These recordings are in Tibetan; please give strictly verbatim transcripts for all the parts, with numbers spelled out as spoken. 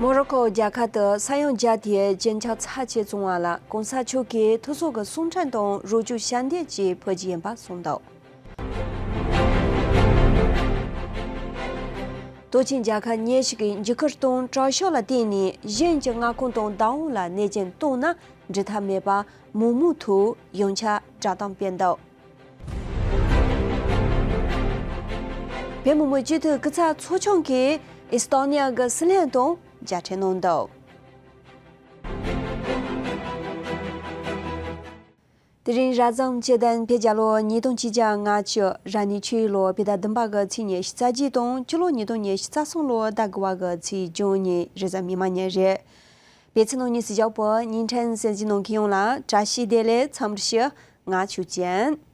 མོ་རོ་ཀོ་རྒྱལ་ཁབ་ཏུ་ས་ཡོམ་བརྒྱབ་སྟེ་རྒྱུན་ཆགས་ཚབས་ཆེ་བྱུང་བ་ལ་༸གོང་ས་མཆོག་གིས་ཐུགས་གསོ་གི་གསུང་འཕྲིན་དང་རོགས་སྐྱོར་ཞལ་འདེབས་ཀྱིས་ཕུལ་རྒྱུ་ཡིན་པ་གསུངས་འདུག་སྟོབས་ཆེན་རྒྱལ་ཁབ་ཉེར་གཅིག་གི་འཇིགས་སྐུལ་དང་དྲག་ཤུགས་ལ་བརྟེན་ནས་གཞན་གྱི་མངའ་ཁོངས་དང་བདག་དབང་ལ་གནོད་སྐྱོན་བཏང་ན་འགྲིག་ཐབས་མེད་པ་མང་མོས་ཐོག་ཡོངས་ཁྱབ་བསྒྲགས་གཏམ་སྤེལ་འདུག་བོད་མི་མང་སྤྱི་འཐུས་སྐུ་ཚབ་ཚོགས་ཆུང་གིས་ཨེ་སི་ཏོ་ནི་ཡ་གི་སྲིད་བློན་དང་མཇལ་འཕྲད་གནང་འདུག་དེ་རིང་རབ་བྱུང་སྤྱི་ཟླ་བརྒྱད་པའི་ལོ་ཉིས་སྟོང་ཆིག་བརྒྱ་ལྔ་བཅུ་རབ་གནས་ཆོས་ལོ་བོད་ཟླ་བདུན་པ་གི་ཚེས་ཉི་ཤུ་རྩ་གཅིག་དང་སྤྱི་ལོ་ཉིས་སྟོང་ཉི་ཤུ་རྩ་གསུམ་ལོ་ཟླ་དགུ་པ་གི་ཚེས་བཅུ་གཉིས་རེས་གཟའ་མིག་དམར་ཉིན་རེད། བོད་ཕྱི་ནང་གཉིས་སུ་བཞག་པའི་བརྙན་འཕྲིན་གསན་གཟིགས་གནང་མཁན་ཡོངས་ལ་བཀྲ་ཤིས་བདེ་ལེགས། འཚམས་འདྲི་ཞུ། ང་ཆོས་ཅན།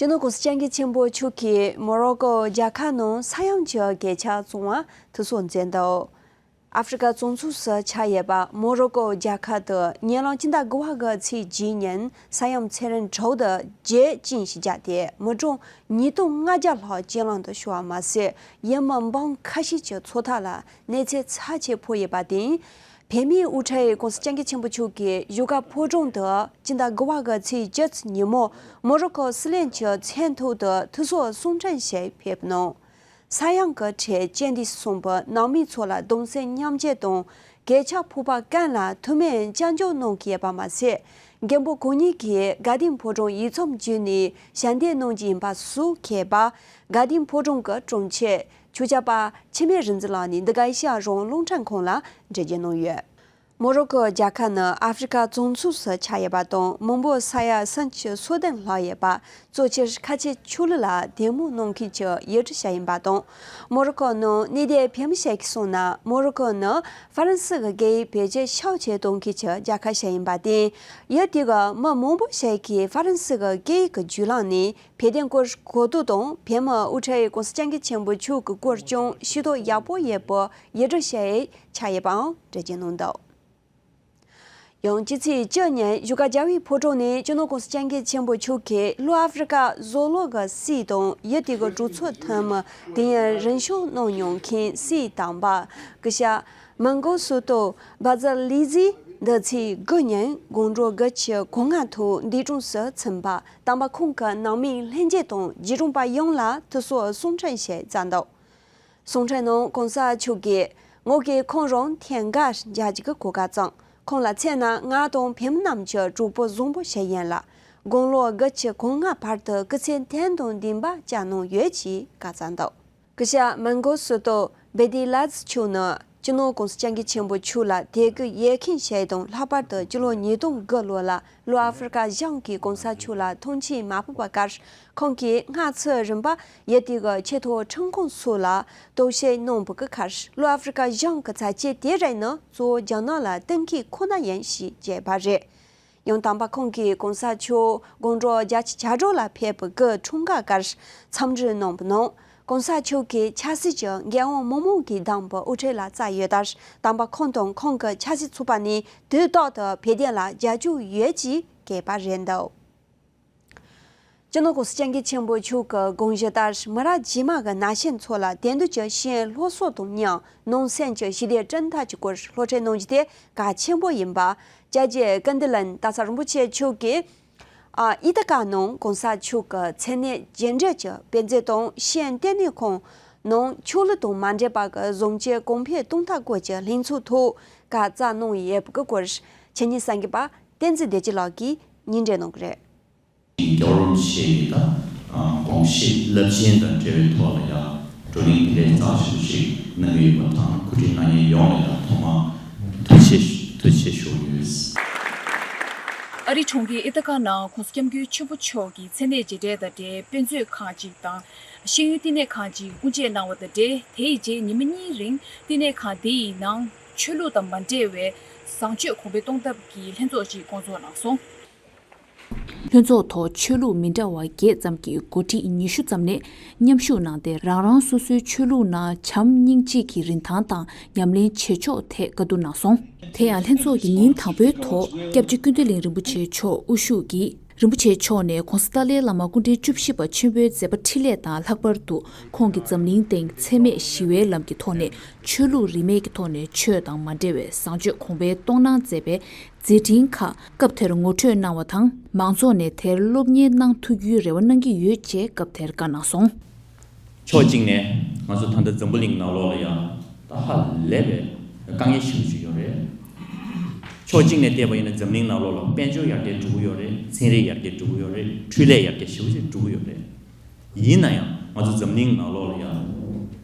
སྤྱི་ནོར་༸གོང་ས་༸སྐྱབས་མགོན་ཆེན་པོ་མཆོག་གིས་མོ་རོ་ཀོ་རྒྱལ་ཁབ་ནང་ས་ཡོམ་གྱི་གོད་ཆག་བྱུང་བར་ཐུགས་གསོ་མཛད་འདུག་ཨ་ཧྥེ་རི་ཁ་བྱང་ཕྱོགས་སུ་ཆགས་ཡོད་པ་མོ་རོ་ཀོ་རྒྱལ་ཁབ་ཏུ་ཉེ་ལམ་སྤྱི་ཟླ་དགུ་པ་གི་ཚེས་བརྒྱད་ཉིན་ས་ཡོམ་ཚད་རིམ་དྲུག་དང་བརྒྱད་ཅན་ཞིག་བརྒྱབ་སྟེ་མི་གྲངས་ཉིས་སྟོང་ལྔ་བརྒྱ་ལྷག་རྐྱེན་ལམ་དུ་ཤོར་བ་མ་ཟད། ཡུལ་མི་འབུམ་ཁ་ཤས་ཀྱི་འཚོ་ཐབས་ལ་གནོད་འཚེ་ཚབས་ཆེ་ཕོག་ཡོད་པ་དང་། བོད་མིའི་དབུ་ཁྲིད་༸གོང་ས་༸སྐྱབས་མགོན་ཆེན་པོ་མཆོག་གིས་བཞུགས་སྒར་ཕོ་བྲང་དུ་སྤྱི་ཟླ་དགུ་པ་གི་ཚེས་བཅུ་ཉིན་མོ་མོ་རོ་ཀོ་སྲིད་བློན་གྱི་མཚན་ཐོག་ཏུ་ཐུགས་གསོ་གསུང་འཕྲིན་ཞིག་ཕེབས་གནང་། ས་ཡོམ་གྱི་ཁྲོད་རྐྱེན་འདས་སོང་བའི་ནང་མི་ཚོ་ལ་གདུང་སེམས་མཉམ་སྐྱེད་དང་། གོད་ཆག་ཕོག་པ་ཀུན་ལ་ཐུགས་སྨོན་སྐྱབས་འཇུག་གནང་གི་ཡོད་པ་མ་ཟད། མགོན་པོ་གང་ཉིད་ཀྱིས་དགའ་ལྡན་ཕོ་བྲང་ཡིག་ཚང་བརྒྱུད་ནས་ཞལ་འདེབས་གནང་རྒྱུ་ཡིན་པ་སོགས་འཁོད་པ། དགའ་ལྡན་ཕོ་བྲང་གི་དྲུང་ཆེ་ཆོས་སྐྱབས་པ་འཆི་མེད་རིག་འཛིན་ལགས་ནས་འདི་ག་ཨེ་ཤ་ཡ་རང་དབང་རླུང་འཕྲིན་ཁང་ལ་འགྲེལ་བརྗོད་གནང་ཡོད། མོ་རོ་ཀོ་རྒྱལ་ཁབ་ནི་ཨ་ཧྥེ་རི་ཁ་བྱང་ཕྱོགས་སུ་ཆགས་ཡོད་པ་དང་། མི་འབོར་ས་ཡ་སུམ་ཅུ་སོ་བདུན་ལྷག་ཡོད་པ། གཙོ་ཆེར་ཁ་ཆེ་ཆོས་ལུགས་ལ་དད་མོས་གནང་མཁན་གྱི་ཡུལ་གྲུ་ཞིག་ཡིན་པ་དང་། མོ་རོ་ཀོ་ནང་གནས་སྡོད་བོད་མི་ཞིག་གིས་གསུངས་ན། མོ་རོ་ཀོ་ནི་ཧྥ་རན་སི་གི་སྐད་ཡིག་བེད་སྤྱོད་ཤུགས་ཆེ་གཏོང་མཁན་གྱི་རྒྱལ་ཁབ་ཞིག་ཡིན་པ་དང་། ཡུལ་དེ་གི་མི་མང་པོ་ཞིག་གིས་ཧྥ་རན་སི་གི་སྐད་ཡིག་གི་བརྒྱུད་ལམ་ནས་བོད་དོན་སྐོར་གོ་རྟོགས་དང་། བོད་མིའི་དབུ་ཁྲིད་༸གོང་ས་༸སྐྱབས་མགོན་ཆེན་པོ་མཆོག་གི་སྐོར་ཀྱང་ཤེས་རྟོགས་ཡག་པོ་ཡོད་པའི་ཡུལ་གྲུ་ཞིག་ཆགས་ཡོད་པའང་འགྲེལ་བརྗོད་གནང་འདུག་ཡང་སྤྱི་ཚེས་བཅུ་ཉིན་བཞུགས་སྒར་རྒྱལ་བའི་ཕོ་བྲང་ནས་སྤྱི་ནོར་༸གོང་ས་༸སྐྱབས་མགོན་ཆེན་པོ་མཆོག་གིས་ལྷོ་ཨ་ཧྥེ་རི་ཁ་བཟོ་ལོ་གི་སྲིད་དང་ཡུལ་དེ་གི་གྲོས་ཚོགས་འཐུས་མི་དེ་ཡང་རིམ་བྱོན་གནང་མྱོང་མཁན་སྲིད་དམ་པ་སྐུ་ཞབས་མན་གོ་སུ་ཏོ་བྷ་ཛ་ལི་ཛི་འདི་ཚེས་དགུ་ཉིན་དགོང་དྲོ་དགུ་ཆུ་གོང་ང་ཐོག་འདས་གྲོངས་སུ་ཕྱིན་པ་དམ་པ་ཁོང་གི་ནང་མི་ལྷན་རྒྱས་དང་རྗེས་དྲན་པ་ཡོངས་ལ་ཐུགས་གསོ་གསུང་འཕྲིན་ཞིག་བསྩལ་འདུག་གསུང་འཕྲིན་ནང་གོང་ས་མཆོག་གིས་ངོས་ཀྱིས་ཁོང་རང་ཐེངས་འགའ་མཇལ་རྒྱུ་གི་གོ་སྐབས་བྱུང་། ཁོང་ལ་མཚོན་ན་ང་དང་བོད་མི་རྣམས་ཀྱི་གྲོགས་པོ་བཟང་པོ་ཞིག་ཡིན་ལ། དགུང་ལོ་དགུ་བཅུ་གོ་ལྔ་བར་དུ་སྐུ་ཚེ་བརྟན་དང་ལྡན་པ་བསྐྱལ་གནང་ཡོད་ཅེས་བཀའ་སྩལ་འདུག་སྐུ་ཞབས་མན་གོ་སུ་ཏོ་བེ་ཏི་ལ་ཛི་མཆོག་ནི་སྤྱི་ནོར་༸གོང་ས་༸སྐྱབས་མགོན་ཆེན་པོ་མཆོག་ལ་དད་གུས་ཡོད་མཁན་ཞིག་དང་། ལྷག་པར་དུ་སྤྱི་ལོ་ཉིས་སྟོང་དགུ་ལོ་ལ་ལྷོ་ཨ་ཧྥེ་རི་ཁ་གཞུང་གིས་གོང་ས་མཆོག་ལ་ཐོངས་མཆན་མ་ཕུལ་བའི་སྐབས། ཁོང་གིས་སྔ་ཕྱི་རིམ་པར་ཡུལ་དེ་གི་ཆེས་མཐོའི་ཁྲིམས་ཁང་སོགས་ལ་རྟོག་ཞིབ་གནང་བའི་སྐབས། ལྷོ་ཨ་ཧྥེ་རི་ཁ་གཞུང་གི་ཚབ་བྱས་དེ་རིང་ནི་གཙོ་བོ་རྒྱ་ནག་ལ་བསྟུན་མཁན་ཁོ་ན་ཡིན་ཞེས་བརྗོད་པ་རེད། ཡང་དམ་པ་ཁོང་གིས་གོང་ས་མཆོག་དགུང་གྲངས་བརྒྱད་ཅུ་གྱ་དྲུག་ལ་ཕེབས་པའི་སྐུ་འཁྲུངས་སྐར་འཚམས་འདྲི་གནང་བའི་ནང་། གོང་ས་མཆོག་གི་ཆབ་སྲིད་ཀྱི་འགན་དབང་མི་མང་གིས་བདམས་པའི་དབུ་ཁྲིད་ལ་བསྩལ་ཡོད་སྟབས། དམ་པ་ཁོང་དང་ཁོང་གི་ཆབ་སྲིད་ཚོགས་པ་ནས་དུས་ཐོག་ཏུ་བོད་དོན་ལ་རྒྱབ་སྐྱོར་ཡོད་ཅེས་བཀོད་པ་རེད་འདུག་སྤྱི་ནོར་༸གོང་ས་༸སྐྱབས་མགོན་ཆེན་པོ་མཆོག་གི་དགོངས་གཞི་ལྟར། མི་རབས་རྗེས་མ་གི་ན་གཞོན་ཚོ་ལ་དེང་དུས་ཀྱི་ཤེས་ཡོན་སློབ་གསོ་དང་མཉམ། ནང་སེམས་ཀྱི་ཞི་བདེ་བསྐྲུན་ཐབས་ཀྱི་སྐོར་སློབ་ཁྲིད་གནང་རྒྱུ་དེ་གལ་ཆེན་པོ་ཡིན་པ། སྐྱབས་རྗེ་ཀིརྟི་བློན་སྟག་ཚང་རིན་པོ་ཆེ་མཆོག་གིས་ཨ་ཨི་ཏི་ཀ་ནང་གོང་ས་མཆོག་གི་མཚན་གནས་རྒྱས་འབྲིང་གི་དཔེ་མཛོད་དང་ཤེས་ཡོན་ལྟེ་གནས་ཁང་ནང་ཆོས་ལུགས་དང་མ་འབྲེལ་བ་གི་བཟང་སྤྱོད་གོང་འཕེལ་གཏོང་ཐབས་སྐོར་གྱི་ལྷན་ཚོགས་ཐོག་བཀའ་སྩལ་གནང་ཡོད་པའི་སྐོར་ཆེད་མཁས་སངས་རྒྱས་པ་བསྟན་འཛིན་བདེ་སྐྱིད་ལགས་ཀྱིས་སྙན་སྒྲོན་གནང་གི་རེད། རྒྱལ་བ་རིན་པོ་ཆེ་ཡི་ད་དགོངས་བཞེད་རླབས་ཆེན་དང་འབྲེལ་བའི་ཐོག་ལ་ཡང་བགྲོ་གླེང་དེ་འདྲའི་རྩ་ཆེན་པོ་ཞིག་གནང་གི་ཡོད་པ་དང་། གོ་སྒྲིག་གནང་མཁན་ཡོངས་ལ་ཡང་ཐོག་མར་ཐུགས་རྗེ་ཐུགས་རྗེ་ཆེ་ཞུ་ཡོད། ཨ་རིའི་གྲོང་ཁྱེར་ཨི་ཏི་ཀ་ནང་གོང་ས་སྐྱབས་མགོན་ཆེན་པོ་མཆོག་གི་མཚན་གནས་རྒྱས་འབྲིང་དང་འབྲེལ་དཔེ་མཛོད་ཁང་ཅིག་དང་ཤེས་ཡོན་བསྟི་གནས་ཁང་ཅིག་དབུ་འབྱེད་གནང་བ་དང་འབྲེལ། དེའི་རྗེས་ཉི་མ་གཉིས་རིང་བསྟི་གནས་ཁང་དེ་ཡི་ནང་ཆོས་ལུགས་དང་མ་འབྲེལ་བའི་བཟང་སྤྱོད་གོང་འཕེལ་གཏོང་ཐབས་ཀྱི་ལྷན་ཚོགས་ཤིག་བསྐོང་ཚོགས་གནང་སོང་། ལྷན་ཚོགས་ཐོག་ཆོས་ལུགས་མི་འདྲ་བ་བརྒྱད་ཙམ་གྱི་འགོ་ཁྲིད་ཉི་ཤུ་ཙམ་ནས་མཉམ་ཞུགས་གནང་སྟེ། རང་རང་སོ་སོའི་ཆོས་ལུགས་ནང་བྱམས་སྙིང་རྗེ་གི་རིན་ཐང་དང་ཉམས་ལེན་བྱེད་ཕྱོགས་ཐད་བཀའ་བསྡུར་གནང་སོང་། དེ་ཡང་ལྷན་ཚོགས་ཀྱི་ཉིན་དང་པོའི་ཐོག་སྐྱབས་རྗེ་ཀུན་བདེ་གླིང་རིན་པོ་ཆེ་མཆོག་དབུ་བཞུགས་ཀྱིས། རིན་པོ་ཆེ་མཆོག་ནས་༧གོང་ས་ཏཱ་ལའི་བླ་མ་སྐུ་ཕྲེང་བཅུ་བཞི་པ་ཆེན་པོའི་མཛད་པ་འཕྲིན་ལས་དང་། ལྷག་པར་དུ་ཁོང་གིས་འཛམ་གླིང་སྟེང་འཚེ་མེད་ཞི་བའི་ལམ་གྱི་ཐོག་ནས་ཆོས་ལུགས་རིས་མེད་ཀྱི་ཐོག་ནས་ཆོས་དང་མ་འབྲེལ་བའི་བཟང་སྤྱོད་གོང་འཕེལ་གཏོང་གནང་མཛད་པའི་མཛད་འཕྲིན་ཁག་སྐབས་དེར་ངོ་སྤྲོད་གནང་བ་དང་། མང་ཚོགས་ནས་དེར་སློབ་གཉེར་གནང་ཐུབ་རྒྱུའི་རེ་བ་གནང་གི་ཡོད་ཅེས་སྐབས་དེར་བཀའ་གནང་སོང་། ཕྱོགས་གཅིག་ནས་ང་ཚོ་ད་ལྟ་འཛམ་བུ་གླིང་ནང་ལོགས་ལ་ཡང་ད་ཧ་ལས་པའི་དཀའ་ངལ་ཞེ་པོ་ཅིག་ཡོད་རེད། ཕྱོགས་གཅིག་ནས་བལྟས་པ་ཡིན་ན་འཛམ་གླིང་ནང་ལོགས་ལ་དཔལ་འབྱོར་ཡར་རྒྱས་འགྲོ་གི་ཡོད་རེད། ཚན་རིག་ཡར་རྒྱས་འགྲོ་གི་ཡོད་རེད། འཕྲུལ་ལས་ཡར་རྒྱས་ཞེ་པོ་ཅིག་འགྲོ་གི་ཡོད་རེད། ཡིན་ན་ཡང་ང་ཚོ་འཛམ་གླིང་ནང་ལོགས་ལ་ཡང་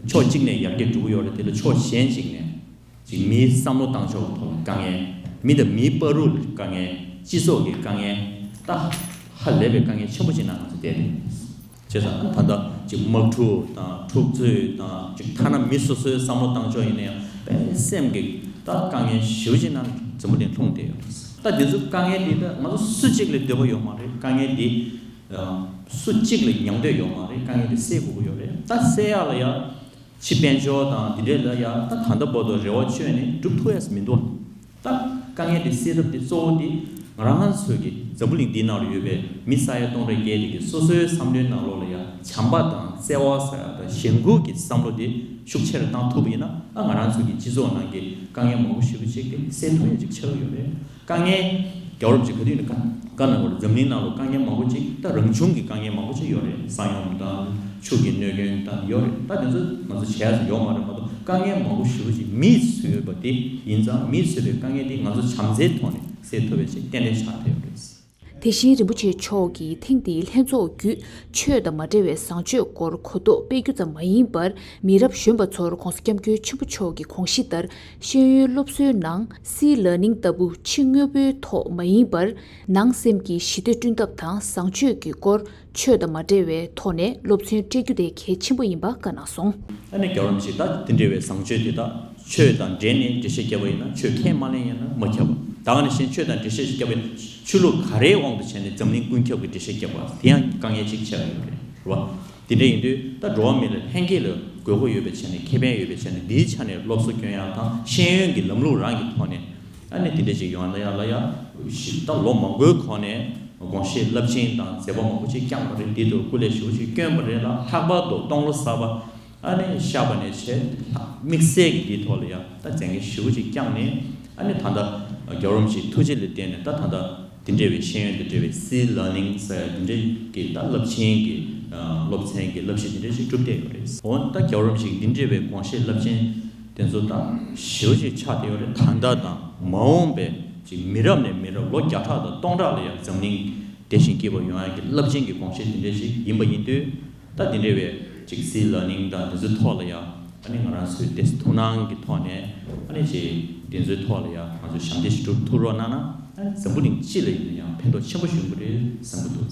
ཕྱོགས་གཅིག་ནས་ཡར་རྒྱས་འགྲོ་གི་ཡོད་རེད། དེ་ལ་ཕྱོགས་གཞན་ཞིག་ནས་ཅིག་མིའི་བསམ་བློ་བཏང་ཕྱོགས་ཐོག་ལ་དཀའ་ངལ། མི་དང་མིའི་བར་དུ་དཀའ་ངལ། སྤྱི་ཚོགས་ཀྱི་དཀའ་ངལ། ད་ཧ་ལས་པའི་དཀའ་ངལ་ཆེན་པོ་ཅིག་ནང་ང་ཚོ་བསྡད་དེ། བྱས་ཙང་ད་ལྟ་ཅིག་དམག་འཁྲུག་དང་འཁྲུག་རྩོད་དང་ཅིག་ཐ་ན་མི་སོ་སོའི་བསམ་བློ་བཏང་ཕྱོགས་ཡིན་ན་ཡང་དཔེ་སེམས་ཀྱི་ད་དཀའ་ངལ་ཞེ་པོ་ཅིག་ནང་འཛམ་བུ་གླིང་ལྷུང་བསྡད་ཡོད་རེད། ད་འདི་ཚོ་དཀའ་ངལ་འདི་ད་ང་ཚོ་སུ་གཅིག་ལ་འདོད་པ་ཡོད་མ་རེད། དཀའ་ངལ་འདི་སུ་གཅིག་ལ་མྱོང་འདོད་ཡོད་མ་རེད། དཀའ་ངལ་འདི་སེལ་དགོས་ཀྱི་ཡོད་རེད། ད་སེལ་ཡག་ལ་ཡ། ཕྱི་དཔལ་འབྱོར་དང་འདི་འདྲས་ལ་ཡ་ད་ད་ལྟ་བར་དུ་རེ་བ་བཅོལ་ནས་འགྲུབ་ཐུབ་ཡས་མི་འདུག་ད་དཀའ་ངལ་དེ་སེལ་ཐབས་དེ་གཙོ་བོ་དེ་ང་རང་ཚོའི་གི་འཛམ་བུ་གླིང་འདིའི་ནང་ལ་ཡོད་པའི་མི་ས་ཡ་སྟོང་ཕྲག་བརྒྱད་དེ་གི་སོ་སོའི་བསམ་བློའི་ནང་ལོགས་ལ་ཡ་བྱམས་པ་དང་བརྩེ་བ་ཟེར་ཡ་དང་གཞན་དགུ་གི་བསམ་བློ་དེ་ཤུགས་ཆེ་རུ་བཏང་ཐུབ་པ་ཡིན་ན། ཨ་ང་རང་ཚོའི་གི་སྤྱི་ཚོགས་ནང་གི་དཀའ་ངལ་མང་པོ་ཞེ་པོ་ཅིག་དེ་སེལ་ཐུབ་ཡས་ཅིག་ཆགས་ཡོད་རེད། དཀའ་ངལ་རྒྱལ་བ་རིན་པོ་ཆེ་ག་དུས་ནས་བཀའ་བཀའ་གནང་བར་འཛམ་གླིང་ནང་ལ་དཀའ་ངལ་མང་པོ་ཅིག་ད་རང་བྱུང་གི་དཀའ་ངལ་མང་པོ་ཅིག་ཡོད་རེད། ས་ཡོམ་དང་ཆུ་གི་གནོད་སྐྱོན་དང་ཡོད་རེད། ད་དེ་ཚོ་ང་ཚོ་བྱས་ཡོད་མ་རེད་མ་གཏོགས། དཀའ་ངལ་མང་པོ་ཞེ་པོ་ཅིག་མིས་བཟོས་པ་དེ་ཡིན་ཙང་། མིས་བཟོས་པའི་དཀའ་ངལ་དེ་ང་ཚོ་བྱམས་བརྩེའི་ཐོག་ནས་སེལ་ཐུབ་པ་ཅིག་ཏན་ཏན་ཆགས་བསྡད་ཡོད་རེད། དེ་བཞིན་རིན་པོ་ཆེ་མཆོག་གིས་ཐེངས་འདིའི་ལྷན་ཚོགས་བརྒྱུད་ཆོས་དང་མ་འབྲེལ་བའི་བཟང་སྤྱོད་སྐོར་གོ་རྟོགས་སྤེལ་རྒྱུ་ཙམ་མ་ཡིན་པར། མི་རབས་གཞོན་པ་ཚོར་༧གོང་ས་༧སྐྱབས་མགོན་ཆེན་པོ་མཆོག་གི་དགོངས་གཞི་ལྟར་ཤེས་ཡོན་སློབ་གསོའི་ནང་སིལ་ལར་ནིང་ལྟ་བུ་ཕྱི་དངོས་པོའི་ཐོག་མ་ཡིན་པར། ནང་སེམས་ཀྱི་ཞི་བདེ་བསྐྲུན་ཐབས་དང་བཟང་སྤྱོད་ཀྱི་སྐོར་ཆོས་དང་མ་འབྲེལ་བའི་ཐོག་ནས་སློབ་ཚན་སྤྲད་རྒྱུ་དེ་གལ་ཆེན་པོ་ཡིན་པ་བཀའ་གནང་སོང་། ཨ་ནི་རྒྱལ་བ་རིན་པོ་ཆེས་ད་དེ་འདྲ་བའི་བཟང་སྤྱོད་དེ་དག་ཆོས་དང་འབྲེལ་ནས་འགྲེལ་བཤད་བརྒྱབ་པ་ཡིན་ན་ཆོས་ཁས་མ་ལེན་ཡིན་ན་མ་ཁྱབ་པ། ད་ག་ནང་བཞིན་ཆོས་དང་འགྲེལ་བཤད་བརྒྱབ་པ་ཡིན་ན་ཆོས་ལུགས་ག་རེའི་དབང་དུ་བྱས་ནས་འཛམ་གླིང་ཀུན་ཁྱབ་ཀྱི་འགྲེལ་བཤད་བརྒྱབ་པ་དེ་ཡང་དཀའ་ངལ་ཅིག་ཆགས་ཡོད་རེད། རེད་བ། དེ་འདྲ་ཡིན་དུས་ད་འགྲོ་བ་མི་ལ་ལྷན་སྐྱེས་ལ་དགོས་མཁོ་ཡོད་པའི་ཆ་ནས། ཁེ་ཕན་ཡོད་པའི་ཆ་ནས། འདིའི་ཆ་ནས་སློབ་གསོ་སྐྱོན་ཡག་དང་ཤེས་ཡོན་གྱི་ལམ་ལུགས་རང་གི་ཐོག་ནས་ཨ་ནི་དེ་འདྲ་ཅིག་ཡོང་ཡག་ལ་ཡ། ད་ལོ་མང་པོའི་གོང་ནས་དགོངས་བཞེས་རླབས་ཆེན་དང་མཛད་པ་མང་པོ་ཅིག་བསྐྱངས་པ་རེད། འདི་ལ་སྐུ་ལས་ཞེ་པོ་ཅིག་བསྐྱོན་པ་རེད་ལ། ལྷག་པར་དུ་སྟོང་ལོ་གསར་པ་ཨ་ནི་ཤར་བ་ནས་བྱས། དམིགས་བསལ་གྱི་འདིའི་ཐོག་ལ་ཡ་ད་མཛད་འགན་ཞེ་པོ་ཅིག་བསྐྱངས་ནས། ཨ་ནི་ད་ལྟ་རྒྱལ་བ་རིན་པོ་ཆེའི་ཐུགས་རྗེ་ལ་བརྟེན་ནས་ད་ད་ལྟ་དེ་འདྲ་བའི་ཤེས་ཡོན་དང་འབྲེལ་བའི་སིལ་ལར་ནིང་ཟེར་དེ་འདྲ་གི་ད་རླབས་ཆེན་གྱི་ཨ་སློབ་ཚན་གྱི་བསླབ་གཞི་དེ་འདྲ་ཞིག་གྲུབ་བསྡད་ཡོད་རེད། འོ་ད་རྒྱལ་བ་རིན་པོ་ཆེ་འདི་འདྲ་བའི་དགོངས་བཞེད་རླབས་ཆེན་དེ་ཚོ་ད་ཞེ་པོ་ཅིག་ཆགས་བསྡད་ཡོད་རེད། ད་ལྟ་དང་མ་འོངས་པའི་ཅིག་མི་རབས་ནས་མི་རབས་ལོ་བརྒྱ་ཕྲག་དང་སྟོང་ཕྲག་ལ་ཡང་འཛམ་གླིང་བདེ་ཞིང་སྐྱིད་པ་ཡོང་ཡག་གི་རླབས་ཆེན་གྱི་དགོངས་བཞེད་དེ་འདྲ་ཞིག་ཡིན་པ་ཡིན་དུས། ད་དེ་འདྲ་བའི་ཅིག་སིལ་ལར་ནིང་དང་དེ་ཚོའི་ཐོག་ལ་ཡང་ཨ་ནི་ང་རང་ཚོའི་ཏོག་ཙམ་ཐུགས་སྣང་གི་ཐོག་ནས་ཨ་ནི་ཅིག་དེ་ཚོའི་ཐོག་ལ་ཡང་ང་ཚོས་ཞབས་འདེགས་ཞིག་སྒྲུབ་ཐུབ་རོགས་གནང་ན། ཨ་ནི་འཛམ་བུ་གླིང་སྤྱི་ལ་ཡིན་ན་ཡང་ཕན་ཐོགས་ཆེན་པོ་ཞིག་ཡོང་གི་རེད་བསམ་གྱི་འདུག་